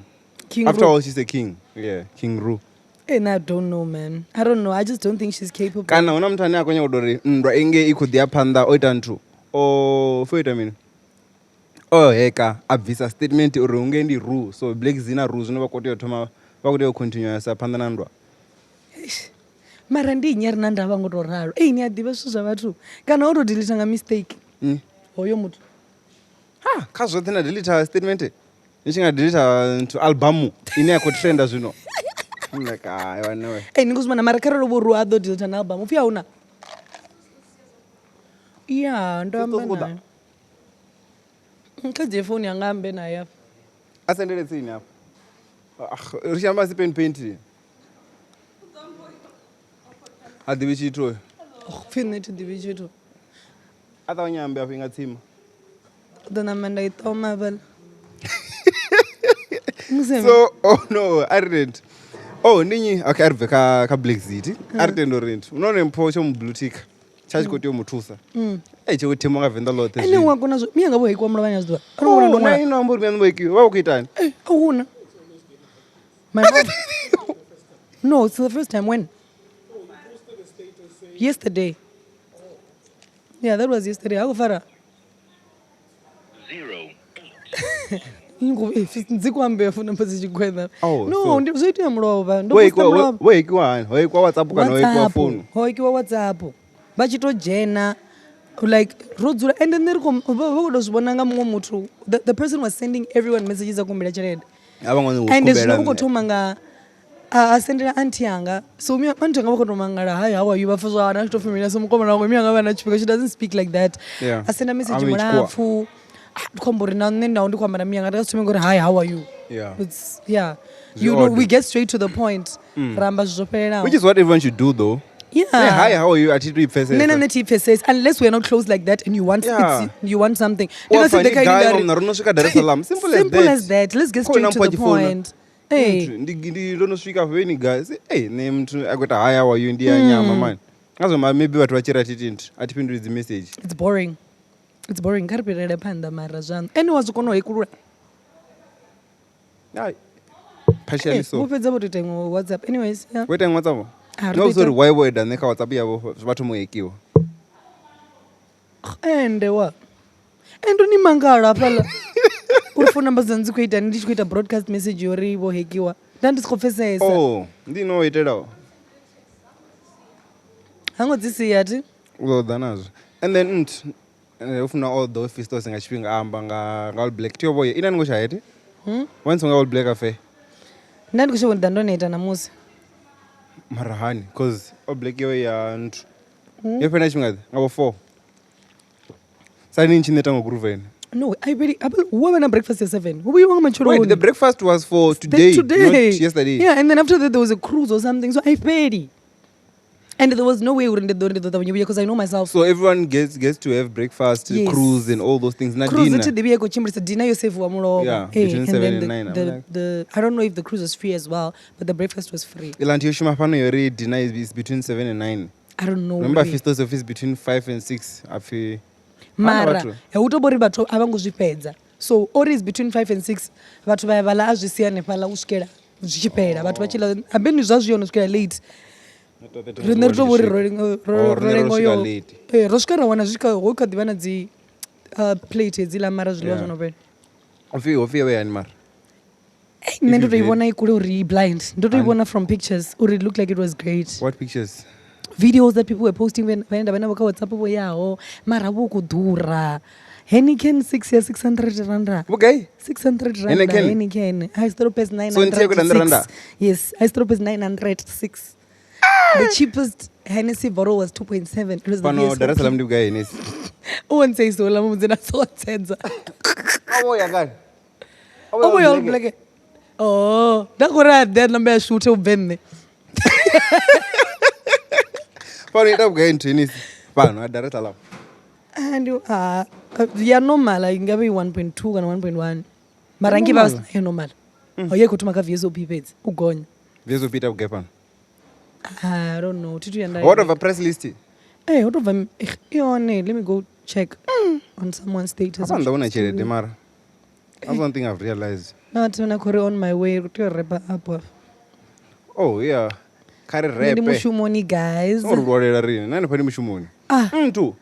King
After
Ru.
all, she's a king. Yeah, King Ru.
And I don't know, man. I don't know. I just don't think she's capable.
Kana huna muthu ane a khou nyaga u tou ri nndwa inge i khou ḓi ya phanḓa o ita nthu. O fo ita mini? O heka a bvisa statement uri unge ndi Ru. So Black Z na Ru zwino vha khou tea u thoma vha khou tea u continue sa phanḓa na nndwa.
Mara ndi nnyi a re na ndavha ngo tou ralo? Ei, ni a ḓivha zwithu zwa vhathu. Kana o tou delete nga mistake. Hoyo muthu.
Ha, kha zwoṱhe na delete statement. Ni tshi nga delete nthu album ine ya khou trenda zwino. I'm like, ah, I know.
Ei, ni khou zwi vhona, mara kharali vho Ru a ḓo delete na album, upfi a huna. Yeah, ndo amba
Sister
naye. Kha dzhie phone yanga ambe naye afha.
A sendele tsini afha. Ri tshi amba si pen paint. A ḓivhi tshithu hoyo.
Oh, pfi nṋe thi ḓivhi tshithu.
A ṱavhanya ambe afho i nga tsima.
Ḓo namba nda i ṱoma hafhaḽa. Musi
So, oh no, a ri tendi. Oh, ndi nnyi? Okay, a ri bve kha Black City. A ri tendi uri nthu. Unone mpho tsho mu blue tick. Tsha tshi khou tea u mu thusa. Ei, tsho themo nga Venḓa ḽoṱhe
Ene
zwino.
wa kona zwo, miya nga vho hekiwa mulovhani a zwi ḓivha. A no vhona
Oh,
ndo
na
ṅwala.
ino amba uri miya vho hekiwa. Vha vha khou itani?
A huna. My mom. No, it's the first time. When? Yesterday. Yeah, that was yesterday. How far?
0.
Ndzi ku ambe funa mpasi tshigwena.
Oh,
No,
so-
ndi zwo itea mulovha. Ndo
Wo
posta
hekiwa- wo
mulovha.
wo hekiwa hani ho hekiwa WhatsApp kana ho hekiwa
WhatsApp.
founu
Ho hekiwa WhatsApp. Vha tshi to dzhena like ro dzula and nṋe ri khou vha khou tou zwi vhona nga muṅwe muthu. The person was sending everyone messages a kumbela tshelede.
A vha ngone
And zwino u khou thoma nga a sendela auntie yanga. So mi auntie yanga vha khou tou mangala, hi, how are you? Vha pfa zwa ana tshi tou pfi mina so mukomana wangu mi anga vha na tshifhinga, she doesn't speak like that.
Yeah.
A senda message
Ame tshikhuwa.
mulapfu. Ah, ndi khou amba uri na nṋe naho ndi khou amba na mi yanga ndi nga si thome ngori hi, how are you?
Yeah.
It's yeah.
Zwi
You know,
odd.
we get straight to the point. Ra amba zwithu zwo fhelelaho.
Which is what everyone should do though.
Yeah.
Hey, hi, how are you? A thi tu i pfesesa.
Nṋe na nṋe thi i pfesesi unless we are not close like that and you want
Yeah.
it's, you want something.
Wa
Ndi nga si
pfa
ḓe
ni
kha ini
gai
nda ri-
vha mna, ro no swika Dar es Salaam. Simple as
Simple
that.
as that. Let's get
Khou
straight
na
to the
mpho a tshi founa.
point. Hey.
Muthu, ndi ndo no swika veni guys. Hey, nṋe muthu a khou ita hi, how are you? Ndi ya nyama man. Ngazwo maybe vhathu vha tshi ri a thi iti nthu, a thi fhinduli dzi message.
It's boring. It's boring. Kha ri fhirele phanḓa mara zwaṋu. Ene wa zwi kona u hekulula.
Ai, partially
Eh,
so.
Vho fhedza vho to ita iṅwe WhatsApp. Anyways, yeah.
Wo ita iṅwe WhatsApp?
Ah, ri
No,
ḓo
sorry,
ita-
why vho ita nṋe kha WhatsApp yavho vha thoma u hekiwa.
Ende wa. Ende ni mangala hafhaḽa. Uri phone number dzanu dzi khou itani ndi tshi khou ita broadcast message yo ri vho hekiwa. Nda ndi si khou pfesesa.
Oh, ndi ino itelaho.
Ha ngo dzi sia thi.
U ḓo ḓa nazwo. And then nthu u funa all the Fistos nga tshifhinga a amba nga all black. Thi vhoye ina ni ngo shaya thi? Once nga all black afe.
Nda ndi khou shavha uri ḓa ndo neta namusi.
Mara hani cause all black yo ya nthu. Yo fhela tshifhinga ḓe? Nga vho 4. Sani ni tshi neta ngo groove ene.
No, I really hu vha na breakfast at 7. Hu vhuyiwa nga matsheloni.
Wait, the breakfast was for today,
Today.
not yesterday.
Yeah, and then after that there was a cruise or something. So I paid. And there was no way uri ndi ḓo ṱavhanya vhuya because I know myself.
So everyone gets to have breakfast,
Yes.
cruise and all those things. Na
Cruise
dinner.
thi ḓivhi ya khou tshimbilisa dinner yo seviwa mulovha.
Yeah,
Eh,
between
and
7
then
and 9. I'm like-
I don't know if the cruise was free as well, but the breakfast was free.
Iḽa nthu yo shuma fhano yo ri dinner is between 7 and 9.
I don't know.
Remember
uri-
Fistos office between 5 and 6 apfi.
Mara
Hana vhathu.
hu to vhori vhathu a vha ngo zwi fhedza. So ori is between 5 and 6 vhathu vha ya vha ḽa a zwi sia hanefhaḽa u swikela zwi tshi fhela. Vhathu vha tshi ḽa ambeni zwa zwi yo no swikela late. Riṋe ri to vhori ro lenga
Oh,
ro lenga
swika
yo
late.
Eh, ro swika ra wana zwi kha ho kha ḓivha na dzi plate hedziḽa mara zwiḽiwa
Yeah.
zwo no fhela.
Hopfi hopfi yo yani mara.
Ei, nṋe ndo to i
If you
vhona i kule uri i blind. Ndo to i vhona from pictures uri it looked like it was great.
What pictures?
Videos that people were posting when vhane nda vha navho kha WhatsApp vho yaho mara vho khou ḓura. Heineken 6 ya 600 randa.
Vhugai?
600 randa
Heineken?
Heineken. Istropes
So nthihi ya khou ita
906.
randa?
Yes, Istropes 906. The cheapest Hennessy bottle was 2.7. It was the
Fhano Dar es Salaam
VSOP.
ndi vhugai Hennessy?
U ntseisa uḽa mudzi na so tsedza.
Avo ya kani?
O vhuya all black. Oh, nda khou ri a ḓe namba ya shuthe u bve nṋe.
Fhano ita vhugai nthu Hennessy? Fhano ha Dar es Salaam.
Ah, ndi ah ya normal i nga vha i 1.2 kana 1.1. Mara ngi vha ya normal. Oh, ye khou thoma kha VSOP fhedzi u gonya.
VSOP ita vhugai fhano?
I don't know. Thi thu ya nda.
What of a press list?
Eh, ho to bva yone. Let me go check on someone's status.
Hafha nda vhona tshelede mara. That's one thing I've realized.
Na thi na khori on my way ri tea u wrap up. afha.
Oh yeah. Kha ri
Nṋe ndi
repe.
mushumoni guys.
Songo ri lwalela riṋe. Na hanefha ndi mushumoni.
Ah.
Nthu.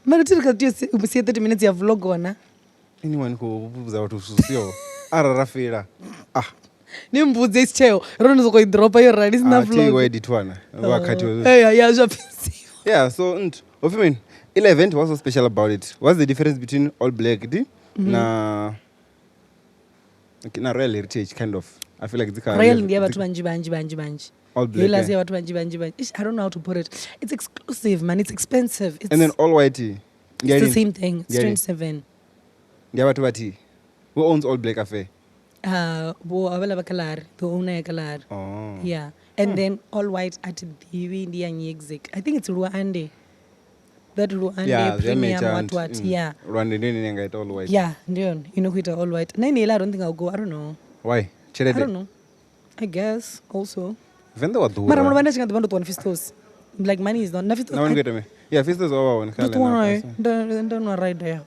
Mara thi ri kha tea u sia 30 minutes ya vlog ona.
Anyone khou vhudza vhathu zwithu zwi siho. Arali ra feila. Ah.
Ni mbudze isi tsheo. Ro no sokou i dropa yo rali isina
Ah, thi
vlog.
wa editwana. Vha khathiwa.
Eh, ya zwa fhisiwa.
Yeah, so nthu. Hopfi mini? Ile event what's so special about it? What's the difference between all black di na okay, na Royal Heritage kind of. I feel like dzi kha
Royal ndi ya vhathu vhanzhi vhanzhi vhanzhi vhanzhi.
All black,
Heiḽa
eh?
si ya vhathu vhanzhi vhanzhi vhanzhi. Ish, I don't know how to put it. It's exclusive, man. It's expensive. It's,
And then all white. Ndi ya
it's the
lini?
same thing. It's
Ndi ya lini?
27.
Ndi ya vhathu vhathihi. Who owns all black affair?
Vho havhaḽa vha Kalahari, the owner ya Kalahari.
Oh.
Yeah. And then all white at ḓivhi ndi ya nnyi exact. I think it's Luande. That Luande
Yeah, zwi a
premium
matcha
what
and-
what. Yeah.
Lwande ndi yone ine ya nga ita all white.
Yeah, ndi yone ino khou ita all white. Na ine heiḽa I don't think I'll go. I don't know.
Why?
I
Tshelede.
don't know. I guess also.
Venḓa wa ḓura.
Mara mulovha nda tshi nga ḓivha ndo ṱuwa na Fistos. Like money is not. Na Fistos.
Na vha ni khou ita mini? Yeah, Fistos o vha hone kha
Ndo ṱuwa
line-up,
naye.
so.
Nda nwa ride ya.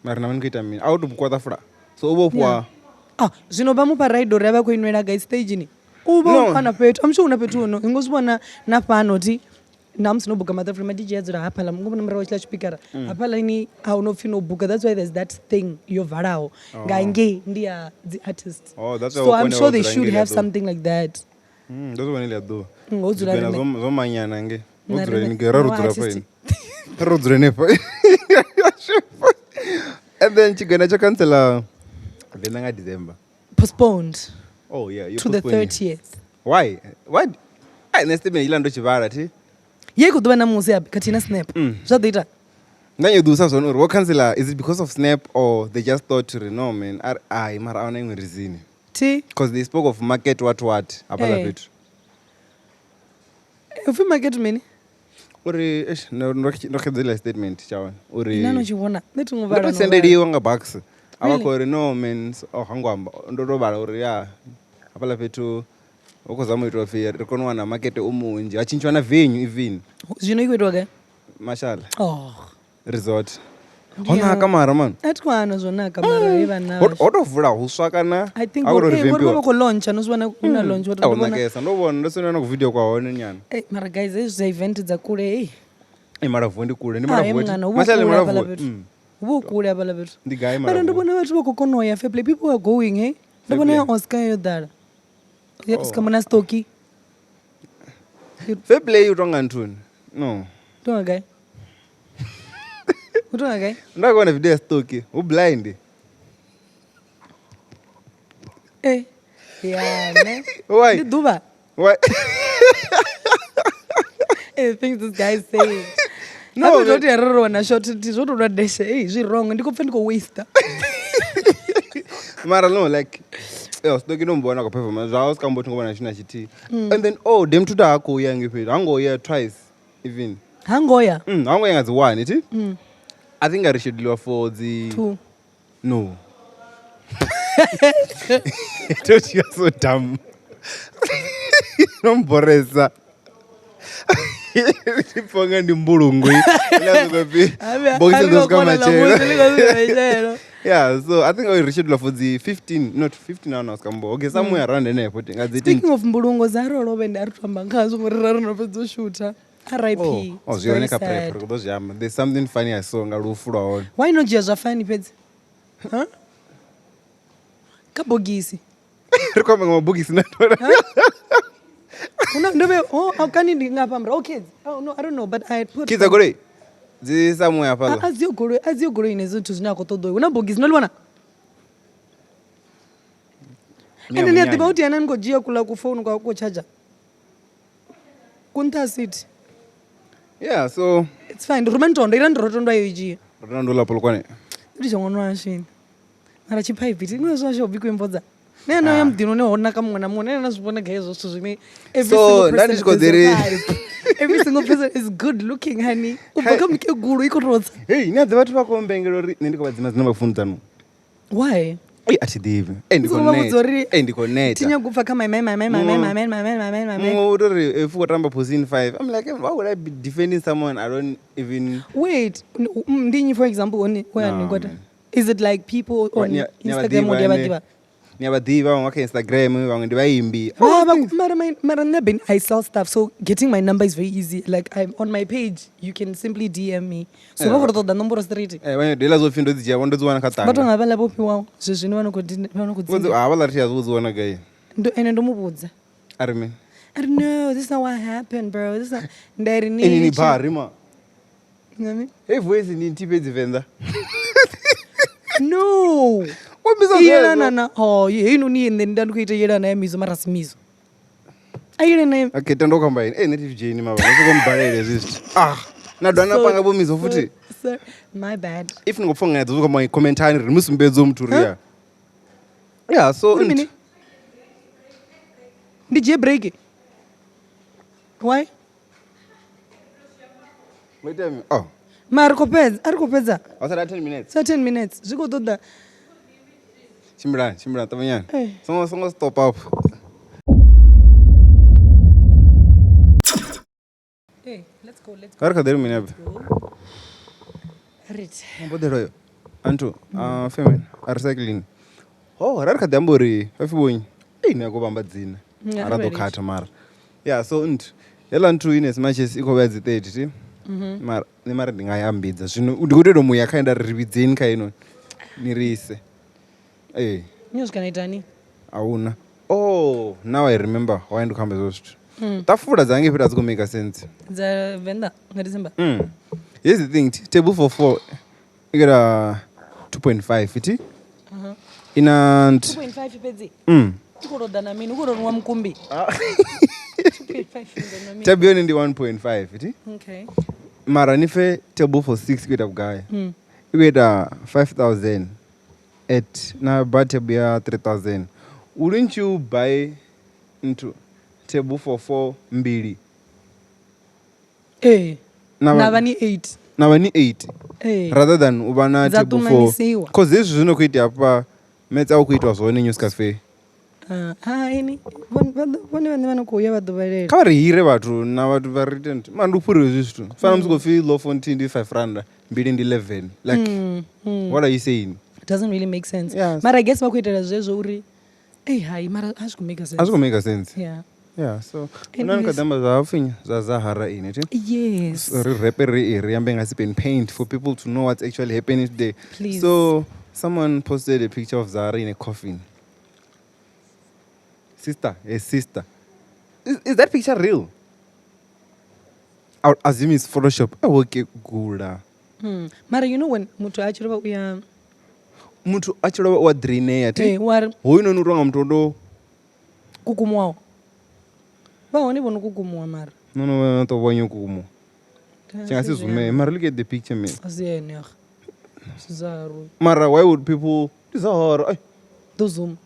Mara na vha ni khou ita mini? A u tou kwata fula. So u vho fhiwa
Ah, zwino vha mufha ride uri a vha khou i nwela gai stage ni. U vha
No.
u ana fhethu, I'm sure hu na fhethu hono. I ngo zwi vhona na fhano thi na musi no buka maḓafula ma DJ a dzula hafhaḽa ngo vhona murahu tshiḽa tshipikara hafhaḽa ni a hu no pfhi no buka. That's why there's that thing yo valaho nga ngei ndi ya dzi artist.
Oh, that's why
So
vho
I'm
kone
sure
vho
they
dzula
should
ngei
have
ḽa ḓuvha.
something like that.
Ndo zwi vhona ḽia ḓuvha.
Ho dzula
Zwigwena
riṋe.
zwo manyana nge. Ho
Na
dzula
riṋe.
ni ra ro
Na
dzula fha
artist.
ini. Ro dzula henefha. And then tshigwena tsho cancela Venḓa nga December.
Postponed
Oh yeah, you
to the
postpone.
30th.
Why? What? Ai nṋe statement iḽa ndo tshi vhala thi.
Ye khou ḓuvha ṋamusi abe khathihi na snap. Zwa ḓo ita.
Nda nyaḓusa zwone uri vho cancela is it because of snap or they just thought uri no man ari ai mara ahuna iṅwe reason.
Thi
Because they spoke of market what what hafhaḽa
Eh.
fhethu.
upfi market mini?
Uri eish ndo xedza iḽa statement tsha hone uri
Nṋe no tshi vhona. Nṋe thi ngo
ndo
vhala.
to
no vhala.
sendeliwa nga bucks a vha
Really?
khou ri no man oh hango amba ndo to vhala uri ya hafhaḽa fhethu hu khou zama u itela upfhi ri kone u wana makete u munzhi ha tshintshiwa na venue even
Zwino i khou itiwa gai?
mashala
Oh.
resort ho naka mara man
A thi khou hana zwo naka mara he vhana.
Ho to vula huswa kana
I think
ha khou tou
vho vha
revampiwa
khou launcha no zwi vhona hu na launch vhathu
a hu
ndo vhona.
nakesa ndo vhona ndo sendela na ku video kwa hone nyana
Eh mara guys hezwi dza event dza kule hey.
e malavuwe ndi kule ndi
Ah, he
malavuwe
mngana, hu vha
mashala ndi
kule hafhaḽa
malavuwe
fhethu.
Mm.
Hu vha hu kule hafhaḽa fhethu.
Ndi gai
Mara ndo
Malavuwe?
vhona vhathu vha khou kona u ya fair play. People are going hey. Ndo
Fair
vhona ya
play.
Oscar yo ḓala. Ya
Oh.
Oscar mona Stoki.
Fair play u tonga nthuni no
Tonga gai? U tonga gai?
ndo vhona video ya stoki hu blind
Eh. Ya ne.
Why?
Ndi ḓuvha.
Why?
Eh, things this guy is saying.
No,
No,
man.
ndo tea ri wana shot ndi zwo to lwa deshe. Hey, zwi wrong. Ndi khou pfa ndi khou waste.
mara no like yo stoki ndo mbona kwa performance zwa usika mbo thingo vhona tshina tshithihi and then oh dem tuta ha khou ya ngei fhethu ha ngo ya twice even
Hangoya.
Ha ngo ya nga dzi one thi I think I schedule for the
Two.
No. Don't you are so dumb. Nomboresa. Ndiponga ndi mbulungu. Boxing those kama chelo. Yeah, so I think I reschedule for the 15, not 15 hours kambo. Okay, somewhere around there put nga dzi
Speaking of mbulungo dza rolovhe ndi a ri to amba ngazwo ngori ra ri no fhedza u shutha. RIP.
Oh, oh
It's
zwi hone
very
kha prep
sad.
ri khou ḓo zwi amba. There's something funny I saw nga lufu lwa hone.
Why no dzhia zwa fani fhedzi? Huh? Kha bogisi.
Ri khou amba nga mabogisi na tora.
Una ndo vhe oh how can ndi nga fha murahu? Oh kids. Oh no, I don't know but I had put
Kids a goloi. Dzi somewhere hafhaḽa.
A dziho goloi, a dziho goloi ine zwithu zwine a khou ṱoḓa. Hu na bogisi no ḽi vhona?
Ni ya
Ende ni a
munyanya.
ḓivha uti ana ni khou dzhia kuḽa ku founu kwa ku charger. Ku nṱha ha sithi.
Yeah, so
It's fine. Ndi rume ntondo, ira ndi rotondo ayo i dzhia.
ro ndo ḽa Polokwane.
Ndi tsho ṅwana washu ini. Mara tshiphaipi thi ṅwana washu o bikwa imbodza. Nṋe na ya muḓini une ho naka muṅwe na muṅwe nṋe na zwi vhona kha hezwo zwithu zwine every
So,
single
nda ndi tshi
person
khou
is
ḓi ri-
a vibe. Every single person is good looking honey. U bva kha mukegulu i khou tou tsa.
Hey, ni a ḓivha vhathu vha khou mbengela uri nṋe ndi khou vha dzima dzi number phone dzanu.
Why?
Ei, a thi ḓivhi. Ei, ndi khou
Vha vhudza uri
neta. Ei, ndi khou neta.
Thi nyagi u pfa kha my man, my man, my man, my man, my man, my man, my man.
Muṅwe u tori if u khou tamba Posin 5, I'm like, why would I be defending someone I don't even
Wait, ndi nnyi for example one where
No,
ni got
man.
Is it like people on
Ni a- ni a vha
Instagram
ḓivha
or
ene.
ḓivha?
Ni a vha ḓivha vhaṅwe vha kha Instagram, vhaṅwe ndi vhaimbi.
Ah, mara mara nṋe been I sell stuff, so getting my number is very easy. Like I'm on my page, you can simply DM me. So
Yeah.
vha khou ṱoḓa nomboro straight.
Eh, vha nyaga zwo pfhi ndo dzi dzhia, vho ndo dzi wana kha
Vha
ṱanga.
tonga havhaḽa vho fhiwaho zwezwino vha no khou vha no khou
Vho dzi-
dzi.
ah, havhaḽa thi a zwi dzi wana gai.
Ndo ene ndo mu vhudza.
A ri mini?
A ri no, this is not what happened, bro. This is not. Nda ri ni.
Ini ni bari ma.
Ngami?
Hey voice ni nthihi fhedzi Venḓa.
No.
Wo mbisa
Yelana
zwezwo.
na oh, heinoni nṋe nda ndi khou ita yelana ya mizo mara si mizo. A yelana ya
Okay, tenda u khou amba ini. Eh, nṋe thi dzheni mavha. Ndi soko mbalele hezwi zwithu. Ah, na dovha na panga vho mizo futhi.
Sorry, my bad.
If ni khou pfa nga zwo khou commentani ri mu sumbedze muthu uri ya. Yeah, so
Uri mini? Ndi dzhie break. Why?
Wait a minute. Oh,
Ma ri khou fhedza, a ri khou fhedza.
I said 10 minutes.
Sa 10 minutes. Zwi khou ṱoḓa
Tshimbilani, tshimbilani ṱavhanyani.
Eh.
Songo songo stop up.
Hey, let's go, let's
Ka ri kha ḓi ri mini afha?
go. Right.
Mboḓelo yo. Anthu, ah femen, a recycling. Oh, ra ri kha ḓi amba uri vha pfi vhonyi. Ei, ni a khou vhamba dzina.
Yeah,
Ra ḓo
already.
khatha mara. Yeah, so nthu heiḽa nthu in as much as i khou vhea dzi 30 ti. Mara nṋe mara ndi nga ya mbidza zwino ndi khou tea u muya kha nda ri ri vhidzeni kha ino ni ri ise. Ee,
Ni swika na itani?
ahuna. Oh, now I remember why ndi khou amba hezwo zwithu. Ṱafula dza ngei fhethu a dzi khou make sense.
Dza Venḓa nga December.
Here's the thing, table for four i got 2.5 iti. Ina
2.5 fhedzi. U khou ṱoḓa na mini? U khou tou nwa mukumbi. 2.5 ndo nwa mini?
Table yone ndi 1.5 iti.
Okay.
Mara ni fe table for 6 ku ita vhugai? I khou ita 5000 at na bar table ya 3000. Wouldn't you buy into table for 4 mbili?
Eh.
Na
Na vha ni 8.
Na vha ni 8.
Eh.
Rather than u vha na
Dza
table for
ṱumanisiwa.
Cause hezwi zwino khou itea hafha maths a u khou itiwa zwone News Cafe.
Ah, ini vhone vhaṋe vha no khou ya vha ḓo vhalela.
Kha vha ri hire vhathu na vhathu vha ri ite mara ndi u fhuriwe hezwi zwithu. Fana musi khou pfi loaf nthihi ndi 5 rand, mbili ndi 11. Like what are you saying?
It doesn't really make sense.
Yes.
Mara I guess vha khou itela zwezwo uri ei hai mara a zwi khou make sense.
A zwi khou make sense.
Yeah.
Yeah, so una ni kha ḓi amba zwa hapfi zwa Zahara ini thi?
Yes.
So, ri repe ri ambe nga sip and paint for people to know what's actually happening today.
Please.
So someone posted a picture of Zahara in a coffin. Sister, a sister. Is that picture real? I would assume it's Photoshop. I will get gula.
Mara you know when muthu a tshi lovha u ya
Muthu a tshi lovha u a drainea thi?
Eh, wa ri
Hoyu noni u tonga muthu o to
kukumuwaho. Vha hone vho no kukumuwa mara.
no no no to vhonya kukumuwa. Tshi nga si zume. Mara look at the picture man.
A si ene ag. Si Zahara.
Mara why would people ndi Zahara? Ai.
Ḓo zoom.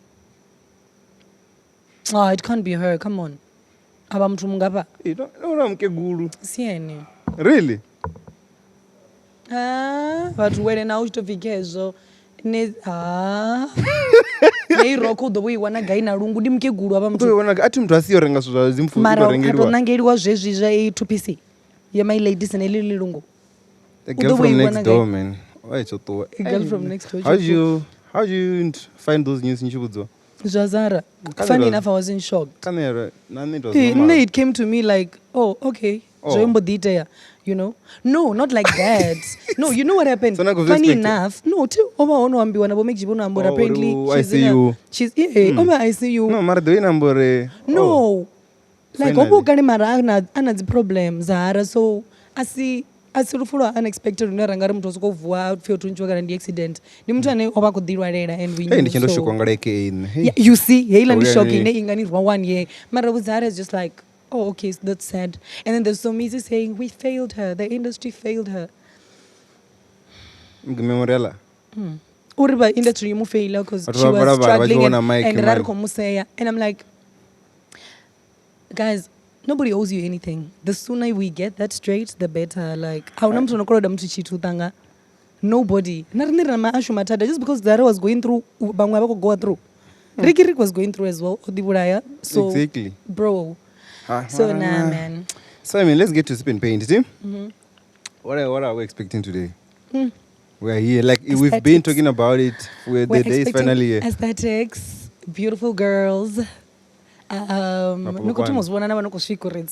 Ah, it can't be her. Come on. Avha muthu mungafha.
Eh, no no mukegulu.
Si ene.
Really?
Ah, vhathu wele na u tshi to pfi khezwo ne ah. Nei rokho u ḓo vho i wana gai na lungu ndi mukegulu avha
U
muthu.
ḓo vhona a thi muthu a siho renga zwithu zwa dzimpfu u
Mara
ḓo
a to
rengeliwa.
nangeliwa zwezwi zwa i 2 piece ya my ladies ne ḽi lungu.
The
U
girl
ḓo vho
from
i
next
wana
door
gai?
man. Oi tsho ṱuwa.
A girl from next door
How
tsho
do you how do you find those news ni tshi vhudziwa?
Zwa Zara.
Kha
Funny
nṋe
enough I wasn't shocked.
Kha nṋe na nṋe it was
Eh,
normal.
nṋe it came to me like, oh, okay.
Oh.
Zwo mbo ḓi itea, you know? No, not like that. No, you know what happened?
So na khou zwi
Funny
expect-a?
enough, no, thi o vha ho no ambiwa na vho Maggie vho no amba uri
Oh,
apparently
uri u
she's in a,
ICU.
she's eh, o vha ICU.
No, mara the way number
No.
Oh.
Like
Finally.
o vha kale mara ana ana dzi problems Zahara so asi asi lufu lwa unexpected lune ra nga ri muthu o sokou vuwa pfi o thuntshiwa kana ndi accident. Ndi muthu ane o vha khou ḓilwalela and we
Hey,
knew
ndi tshi ndo
so.
shokwa nga like nṋe. Hey.
Yeah, you see, heiḽa ndi
Uya
shock
ni-
ine i nga ni rwa one year. Mara with Zahara is just like, oh, okay, so that's sad. And then there's Somizi saying, we failed her. The industry failed her.
Memorial.
Uri vha industry yo mu faila because
Vhathu
she
vha
was
balabala vha tshi
struggling
vhona mic,
and ra ri
man.
khou mu sea. And I'm like, guys, nobody owes you anything. The sooner we get that straight, the better. Like, ahuna muthu ono koloda muthu tshithu tanga. Nobody. Na riṋe ri na maashu mathada just because Zahara was going through, vhaṅwe a vha khou go through. Ricky Rick was going through as well. O ḓivhulaya. So,
Exactly.
Bro.
Ah,
So,
mara
nah,
na.
man.
So I mean, let's get to sip and paint, see? What are we expecting today? We are here. Like we've been
Aesthetics.
talking about it. We're,
We're
the day is
expecting
finally here.
Aesthetics, beautiful girls.
Mapulukwane.
Ni khou thoma u zwi vhona na vha no khou swika uri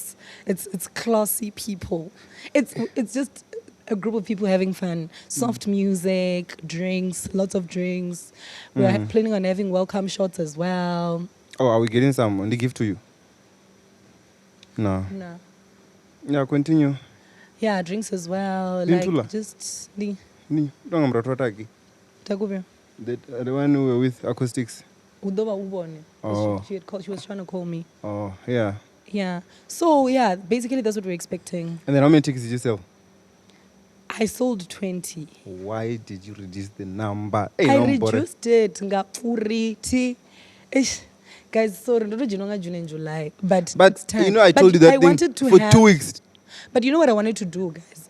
it's classy people. It's just a group of people having fun. Soft music, drinks, lots of drinks. We are planning on having welcome shots as well.
Oh, are we getting some? Only give to you. No.
No.
Yeah, continue.
Yeah, drinks as well.
Ndi
Like
Ntula?
just the
Ni don't mrathu ataki.
Takuvia.
The one who were with acoustics.
U ḓo vha u vhone.
Oh.
She, she was trying to call me.
Oh, yeah.
Yeah. So yeah, basically that's what we're expecting.
And then how many tickets did you sell?
I sold 20.
Why did you reduce the number? Hey,
I
no, bore.
reduced it ngauri thi. Eish, guys, sorry, ndo to dzhenwa nga June and July, but
But
it's time.
you know, I
But
told you that
I
thing
wanted to
for
have,
2 weeks.
But you know what I wanted to do, guys?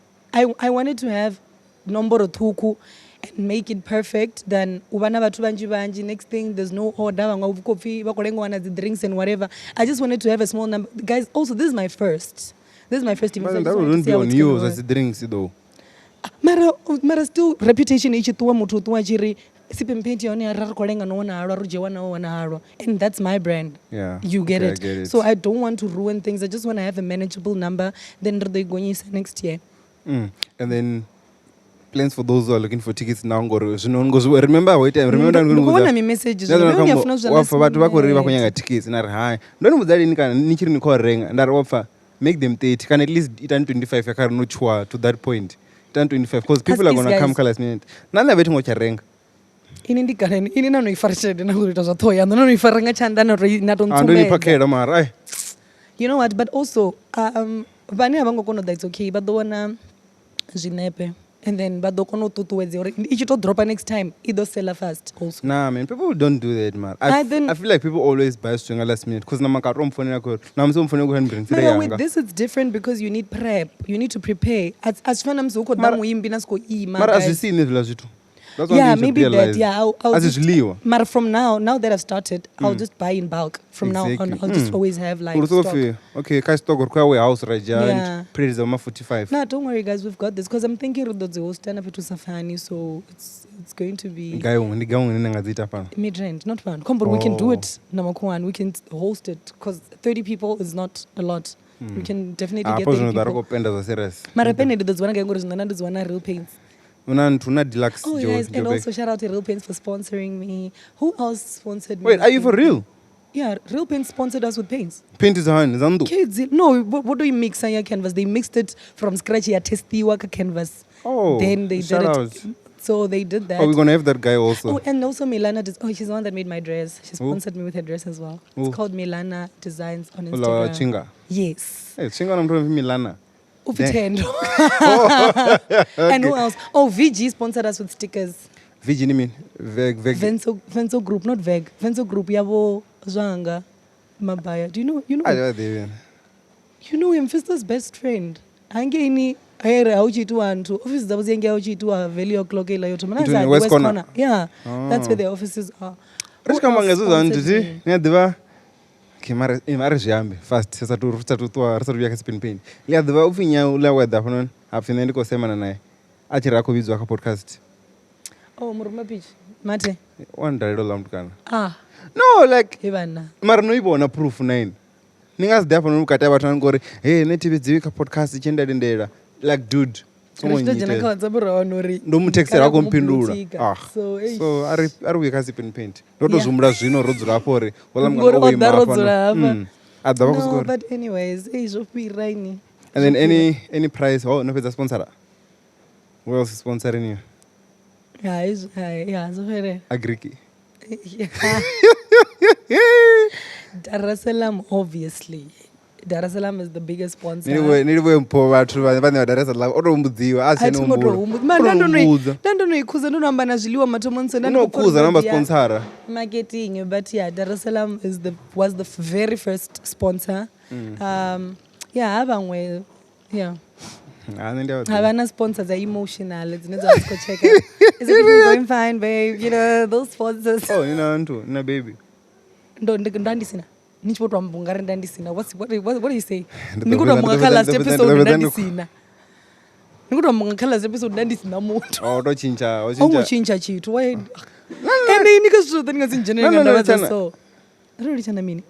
I wanted to have nomboro ṱhukhu and make it perfect than u vha na vhathu vhanzhi vhanzhi. Next thing, there's no order. Vhaṅwe vha khou pfi vha khou lenga u wana dzi drinks and whatever. I just wanted to have a small number. Guys, also, this is my first. This is my first event.
But
So I
that
just wanted to
wouldn't
see
be
how
on
it's
you
gonna
as
work.
the drinks, though.
Mara still reputation i tshi ṱuwa muthu u ṱuwa a tshi ri Sip and Paint ya hone ra ri khou lenga no wana halwa, ri dzhia wana o wana halwa, and that's my brand.
Yeah,
You get
okay, I
it.
get it.
So I don't want to ruin things. I just want to have a manageable number, then ri ḓo i gonyisa next year.
And then plans for those who are looking for tickets now, ngori zwino ngo remember wait, remember
Ndi khou vhona mi-message zwino. Ndi funa zwa
wapfa vhathu vha khou ri vha khou
last
nyaga tickets, na ri hai, ndo ni vhudza lini kana ni tshi ri ni khou renga, nda ri wapfa make them 30 kana at least itani 25 ya kha ri no tshuwa to that point, itani 25 because people are
Ask
gonna
these
come
guys.
kha last minute. Na nṋe vhe thingo tsha renga.
Ini ndi kaleni ini na no i fara tshelede na u ita zwa ṱhoho yaṋu, na no i fara nga tshanḓa, na to na to
A ndo ni
ntsumbedza.
phakhela mara ai.
You know what, but also vhane a vha ngo kona u ḓa, it's okay, vha ḓo wana zwinepe and then vha ḓo kona u ṱuṱuwedza uri i tshi to dropa next time i ḓo sela fast also.
Nah, man, people don't do that, man. I feel like people always buy swinga last minute because na makato mfonela ko na musi mfonela ko handbrand
Mara
yanga.
with this it's different because you need prep, you need to prepare. A zwi fani na musi hu khou ḓa
Mara-
muimbi na siko ima,
Mara
guys.
azwi si hezwiḽa zwithu. That's one
Yeah,
thing you should
maybe that.
realize.
Yeah, I'll
Asi
just,
zwiḽiwa.
Mara from now, now that I've started, I'll just buy in bulk. From now on, I'll just always have like
Uri soko
stock.
pfi, okay, kha stock ri khou ya warehouse ra dzhia
Yeah.
pretty dza ma 45.
No, don't worry, guys. We've got this. Because I'm thinking ri ḓo dzi hosta na fhethu sa fani, so it's going to be
Gai huṅwe, ndi gai huṅwe ine nga dzi ita fhano.
mid-range, not fun. Come, but we can do
Oh.
it. Number one, we can host it because 30 people is not a lot. We can definitely get
Hafho
30
zwino ḓa ri
people.
khou penda zwa serious.
Mara pene ndi ḓo dzi wana gai ngori zwino nda ndi dzi wana Real Paints.
Una nthu na deluxe.
Oh,
Joe,
guys, and
Joburg.
also shout out to Real Paints for sponsoring me. Who else sponsored me?
Wait, are you for real?
Yeah, Real Paints sponsored us with paints.
Paint is hani za nnḓu.
Kids, no, what do you mix on your canvas? They mixed it from scratch. Yeah, testiwa ka canvas.
Oh,
then they did
shout
it.
out.
So they did that.
Oh, we're gonna have that guy also.
Oh, and also Milana. Oh, she's the one that made my dress. She
Who?
sponsored me with her dress as well.
Who?
It's called Milana Designs on
Uḽa
Instagram.
Chinga.
Yes.
Hey, Chinga na muthu ano pfi Milana.
Upitendo. And who else? Oh, VG sponsored us with stickers.
VG ni mini? Veg veg.
Venso Group, not Veg. Venso Group yabo Zwanga Mabaya. Do you know? You know?
A thi vha ḓivhi.
You know him, Fisto's best friend. Hangeini here ha u tshi itiwa nthu office dzavho dzi hangei ha u tshi itiwa value o'clock iḽa yo thoma. Na
Nthuni,
dza
West
West
Corner.
Corner. Yeah, that's where their offices are.
Ri
Who
tshi khou amba
else
nga hezwo zwa nthu
sponsored
thi
me?
ni a ḓivha, okay, mara a ri zwi ambe fast ri sathu ri sathu ṱuwa, ri sathu vhuya kha Sip and Paint. Ḽi a ḓivha upfhi nya uḽa weather hafhanoni ha pfhi nṋe ndi khou semana naye a tshi ri a khou vhidziwa kha podcast.
Oh, Muruma Peach. Mate.
Wa ndalela uḽa mutukana.
Ah,
No, like
he vhanna.
mara no i vhona proof na ini. Ni nga si ḓe hafhanoni vhukati ha vhathu na ngori hey nṋe thi vhidziwi kha podcast tshi nda lindela. Like dude,
Ri
songo
tshi to dzhena
nnyitela.
kha WhatsApp ra wana uri
Ndo mu textela a khou mphindula.
Bluetica.
Ah.
So, eish.
So a ri vhuye kha Sip and Paint. Ndo to
Yeah.
zwi humbula zwino ro dzula hafho uri houḽa
Ngori
mukana o
o ḓa
ima
ro
hafha.
dzula hafha.
A ḓa vha khou
No,
sokou ri-
but anyways, ei zwo fhira ini.
And then any price, oh, no fhedza sponsora. Who else is sponsoring you?
Hai, hai, yeah, zwo fhelela.
Agriki.
Dar es Salaam, obviously. Dar es Salaam is the biggest sponsor.
Ni livhuwe mpho vhathu vhane vha Dar es Salaam o to mbudziwa a si
A
ene
thi ngo to
humbula.
humbula. Man,
O to
nda ndo no i-
humbudza.
nda ndo no i khuza, ndo no amba na zwiḽiwa mathomoni, so nda
O
ndi
no
khou pfa uri
khuza namba
ndo dzhia
sponsora.
marketing, but yeah, Dar es Salaam is the was the very first sponsor. Yeah, ha vhaṅwe, yeah.
Ha nṋe ndi a vha
Ha
ḓivha.
vha na sponsors dza emotional dzine dza vha dzi khou checka. Is everything going fine, babe? You know, those sponsors.
Oh, ni na nthu, ni na baby.
Ndo ndo ndisina. Ni tshi vho to amba ungari nda ndisina. What do you say?
Ndi
Ni
ḓo
khou to
fhedza-
amba nga
ndi ḓo
kha
fhedza-
last
ndi ḓo fhedza-
episode
ndi ḓo
nda
fhedza ndi
ndisina. Ni khou to amba nga kha last episode nda ndisina muthu.
Oh, to tshintsha, o
A wo ngo
tshintsha.
tshintsha tshithu. Why? Ende ini kha zwithu zwoṱhe ni nga si ndzhenele
No,
nga
no, no,
ndavha dza
litshana.
so. Ro litshana mini?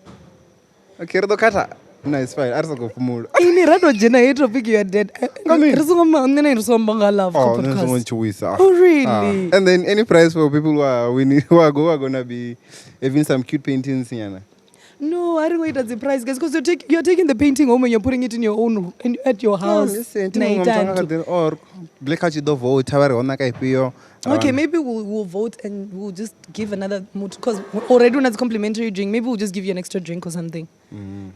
Okay, ri ḓo khatha. No, it's fine. A ri sokou fhumula.
Ini ra to dzhena heyi topic you are dead.
Nga mini?
Ri songo nṋe na ini ri songo amba nga love kha
Oh, nṋe songo
podcast.
ntshuwisa.
Oh, really?
Ah. And then any prize for people who are winning, who are gonna be having some cute paintings nyana.
No, I don't ita dzi prize guys because you're taking the painting home and you're putting it in your own in, at your house. Na ita nthu.
Or Black a tshi ḓo vote vha ri ho naka ifhio.
Okay, maybe we'll vote and we'll just give another because already una complimentary drink. Maybe we'll just give you an extra drink or something.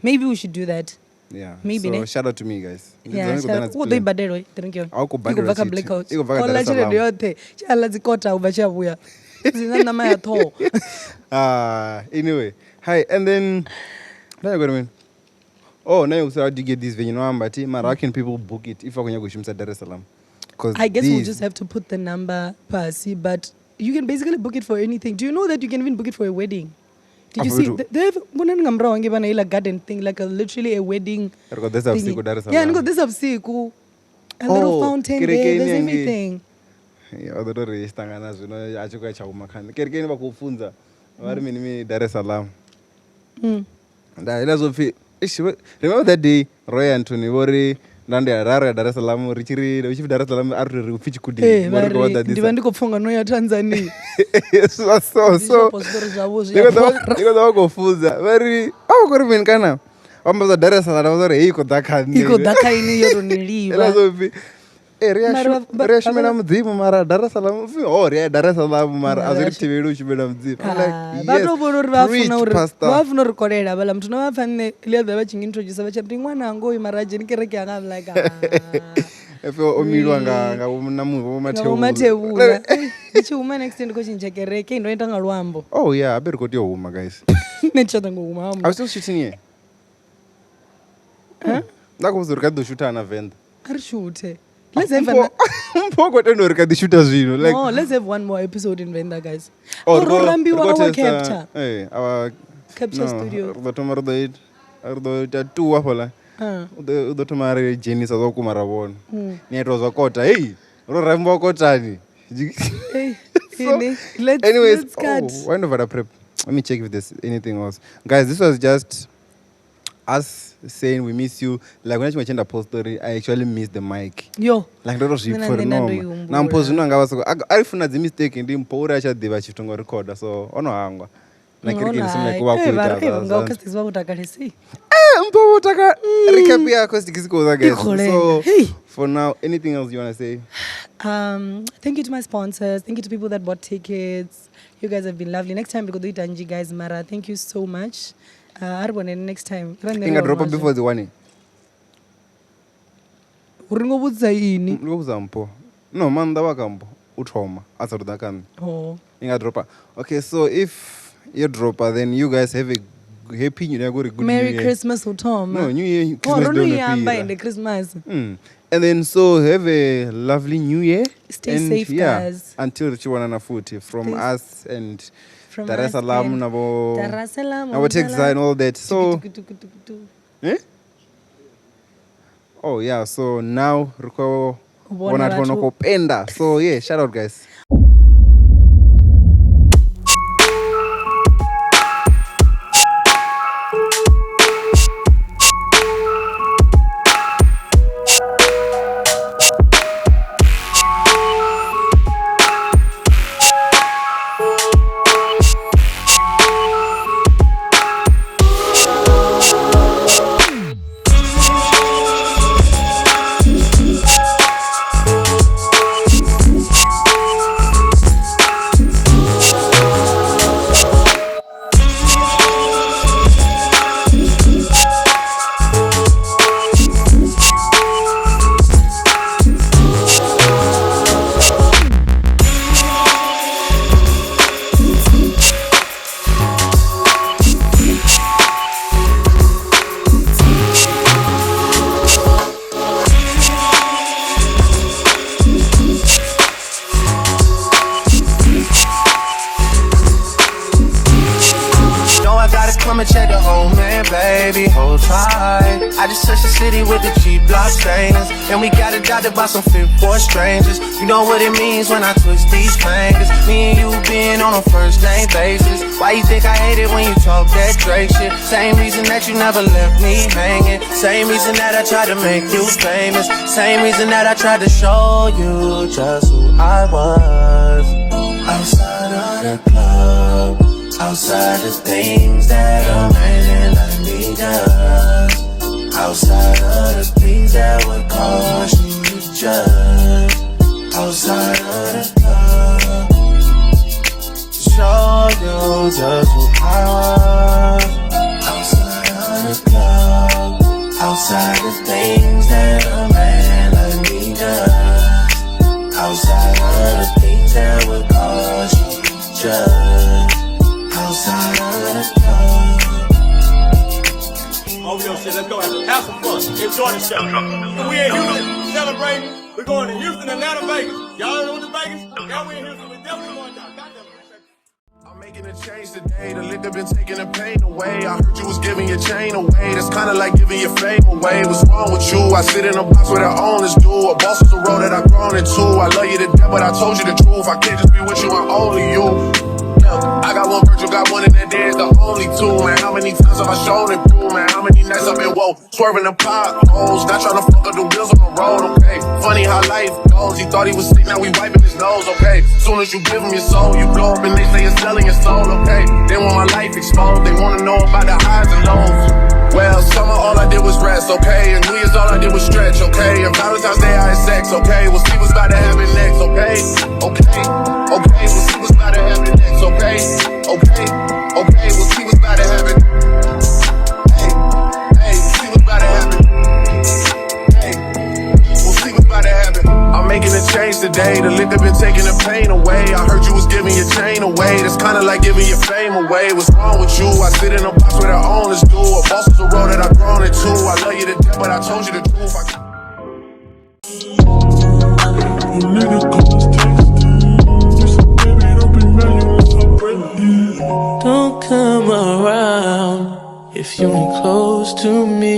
Maybe we should do that.
Yeah.
Maybe,
So
ne?
shout out to me guys. Ndi
Yeah,
dzone
shout
kuḓa na
out.
dzi
U ḓo i
plan.
badela i drink yone.
A u khou
I khou
badela
bva kha
tshithu.
Black House.
I khou bva kha
O ḽa
Dar es
tshelede
Salaam.
yoṱhe, tshi a ḽa dzi kota u bva tshi a vhuya. Dzi na ṋama ya ṱhoho.
Ah, anyway. Hi, and then now wait a minute. Oh, now you how do you get this venue? No, but mara, how can people book it if I can go shumisa Dar es Salaam? Because
I guess we'll just have to put the number pasi, but you can basically book it for anything. Do you know that you can even book it for a wedding? Did you see?
Afro-
They have vhonani nga murahu hangei vha na heiḽa garden thing, like a, literally a wedding.
Ri khou ḓisa
thingy.
vhusiku Dar es
Yeah,
Salaam.
ni khou ḓisa vhusiku. A little
Oh,
fountain there,
kerekeni
there's
hangei.
everything.
Vha ḓo tou ri tshi ṱangana zwino a tshi khou ya tsha huma kha nṋe. Kerekeni vha khou funza vha ri mini mini Dar es Salaam. Nda hela zwo pfhi eish, remember that day ro ya nthuni vho ri nda ndi ra ro ya Dar es Salaam ri tshi ri hu tshi pfi Dar es Salaam a ri ri upfhi Tshikudini.
Ee,
Vho
vha
ri khou vha
ri ndi
ḓaḓisa.
vha ndi khou pfha unga no ya Tanzania.
So
Bishop zwiṱori zwavho zwi
ndi
a
khou ḓa
bora.
ndi khou ḓa vha khou funza vha ri a vha khou ri mini kana vha amba zwa Dar es Salaam vha ri hei i khou ḓa kha nṋe.
I khou ḓa kha ini yo to ni
Hela
livha.
zwo pfhi e ri a
Mara
ri a shumela mudzimu mara Dar es Salaam pfhi ho ri a Dar es Salaam mara a zwi ri thivheli u shumela mudzimu. I'm like,
Ah, vha
yes,
to vhona uri vha funa
preach,
uri
pastor.
vha funa uri kolela havhaḽa muthu no vha pfa nṋe ḽi a ḓa vha tshi ngintroduce vha tshi ri ndi ṅwana hoyu mara a dzheni kereke yanga. I'm like, ah.
Efe o milwa nga vho na mu vho
Nga
Mathevhula.
Vho Mathevhula. Ei, ndi tshi huma next year ndi khou tshintsha kereke ndo ita nga luambo.
Oh yeah, habe ri khou tea u huma guys.
Nṋe ndi tsha ḓo ngo huma
Are we still shooting here? Nda khou vhudza uri kha ḓo shutha na Venḓa.
A ri shuthe. Let's have
Mpho Mpho khou tenda uri kha ḓi shutha zwino like
No, let's have one more episode in Venda, guys.
Oh,
Oh,
ri
ro
khou-
rambiwa
ri khou
our
testa-
capture.
Eh, our
Capture
no,
studio.
Ri ḓo thoma ri ḓo ita ri ḓo ita two hafhaḽa.
Ah.
U ḓo thoma ri dzhenisa zwa vhukuma ra vhona. Ni a ita zwa kota. Hey, ro rambiwa kotani.
Hey,
So,
ini, let's,
anyways,
let's cut.
oh, why not prep? Let me check if there's anything else. Guys, this was just us saying we miss you. Like when I chenda post story, I actually miss the mic.
Yo.
Like ndo
Nṋe na
zwipfa uri
nṋe nda ndo
noma.
i humbula.
Na mpho zwino anga vha soko a ri funa dzi mistake ndi mpho uri a tsha ḓivha tshithu ngo recorder so ono hangwa. Na kerekeni sim like wa
Eh,
ku
vha
ita.
ri- eh, nga Augustus vha vho takalesi.
Eh, mpho vho taka recap ya acoustic school guys.
I khou lenga.
So
Hey.
for now, anything else you want to say?
Thank you to my sponsors. Thank you to people that bought tickets. You guys have been lovely. Next time we go do it Anji, guys. Mara, thank you so much. A ri vhoneni next time. Ra nṋe ri
Inga drop
vhona
before the one.
Uri ngo vhudzisa ini.
Ndi khou vhudza mpho. No, maanḓa wa ka mpho u thoma a sa ḓa kha nṋe.
Oh.
Inga dropa. Okay, so if you dropper then you guys have a happy new year, good
Merry
new year.
Christmas u thoma.
No, new year
Oh,
Christmas
ro no
don't
i amba
fhira.
ende Christmas.
And then so have a lovely new year.
Stay
and
safe,
yeah,
guys.
Until ri tshi vhonana futhi from
Stay
us and
From
Dar es
us
Salaam
and
na bo
Dar es Salaam,
na bo Texas and all that. So
Tuku, tuku, tuku, tuku.
eh? Oh yeah, so now ri khou
Vhona
vhona vho no
vhathu.
khou penda. So yeah, shout out guys.
Know I gotta come and check the old man, baby. Hold tight. I just touched the city with the cheap block stainers. And we got adopted by some fit four strangers. You know what it means when I twist these fingers. Me and you being on a first name basis. Why you think I hate it when you talk that Drake shit? Same reason that you never left me hanging. Same reason that I tried to make you famous. Same reason that I tried to show you just who I was. Outside of the club, outside the things that a man like me does. Outside of the things that would cause you to judge. Outside of the club, show you just who I was. Outside of the club, outside the things that a man like me does. Outside of the things that would cause you to judge. Outside of the club.
OVO shit, let's go. Have some fun. Enjoy the show. We in Houston celebrating. We're going to Houston, Atlanta, Vegas. Y'all know the Vegas? Y'all we in Houston. We definitely going down. Goddamn.
Making a change today, the liquor been taking the pain away. I heard you was giving your chain away. That's kinda like giving your fame away. What's wrong with you? I sit in a box where the owners do. A boss is a role that I've grown into. I love you to death, but I told you the truth. I can't just be with you and only you. Yeah, I got one Virgil, got one, and that is the only two. Man, how many times have I shown it through? Man, how many nights I've been woke, swerving the potholes, not trying to fuck up the wheels on the road, okay? Funny how life goes. He thought he was sick, now we wiping his nose, okay? Soon as you give him your soul, you blow up and they say you're selling your soul, okay? Then when my life exposed, they wanna know about the highs and lows. Well, summer all I did was rest, okay? And New Year's all I did was stretch, okay? And Valentine's Day I had sex, okay? We'll see what's about to happen next, okay? Okay, okay, we'll see what's about to happen next, okay? Okay, okay, we'll see what's about to happen. Hey, hey, we'll see what's about to happen. Hey, we'll see what's about to happen. I'm making a change today. The liquor been taking the pain away. I heard you was giving your chain away. That's kinda like giving your fame away. What's wrong with you? I sit in a box where the owners do. A boss is a role that I've grown into. I love you to death, but I told you the truth.
Your nigga calls texting. You said, baby, don't be mad, you know I'm ready.
Don't come around if you ain't close to me.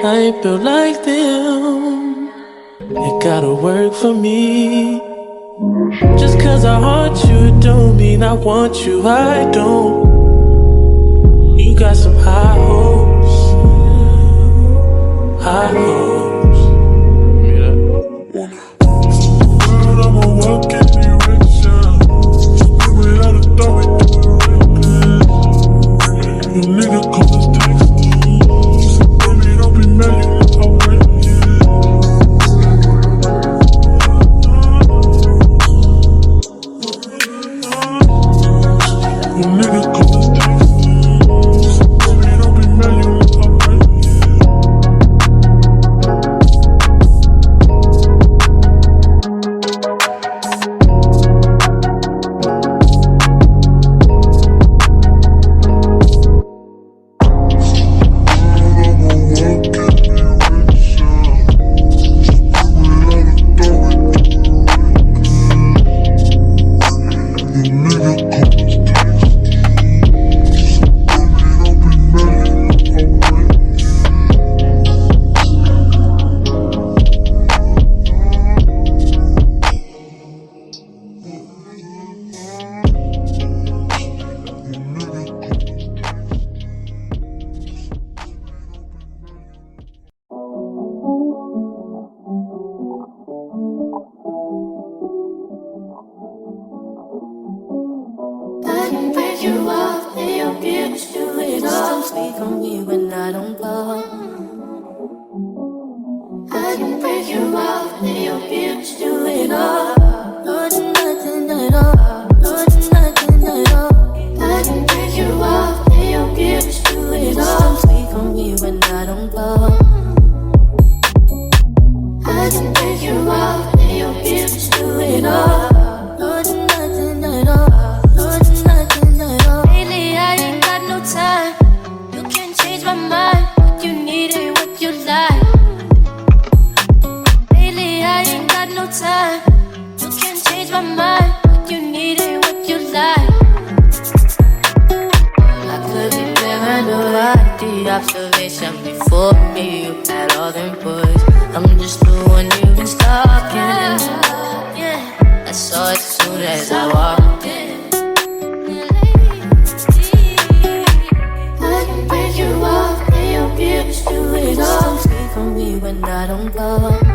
I ain't built like them. It gotta work for me. Just cause I want you don't mean I want you. I don't. You got some high hopes. High hopes.
But I'm a walking erection. Without a thought, we do it reckless. Your nigga calls texting. You said, baby, don't be mad, you know I'm ready. Your nigga calls texting. You said, baby, don't be mad, you know I'm ready.
I can break you off and you'll get you it all. Don't speak on me when I don't blow. I can break you off and you'll get you it all. Not nothing at all. Not nothing at all. I can break you off and you'll get you it all. Don't speak on me when I don't blow. I can break you off and you'll get you it all. Not nothing at all. Not nothing at all. Lately I ain't got no time. You can't change my mind. What you need ain't what you like. Lately I ain't got no time. You can't change my mind. What you need ain't what you like. I could be paranoid. The observation before me, you had all them boys. I'm just the one you've been stalking. Yeah, I saw it soon as I walked in. I can break you off and you'll get you it all. Don't speak on me when I don't blow.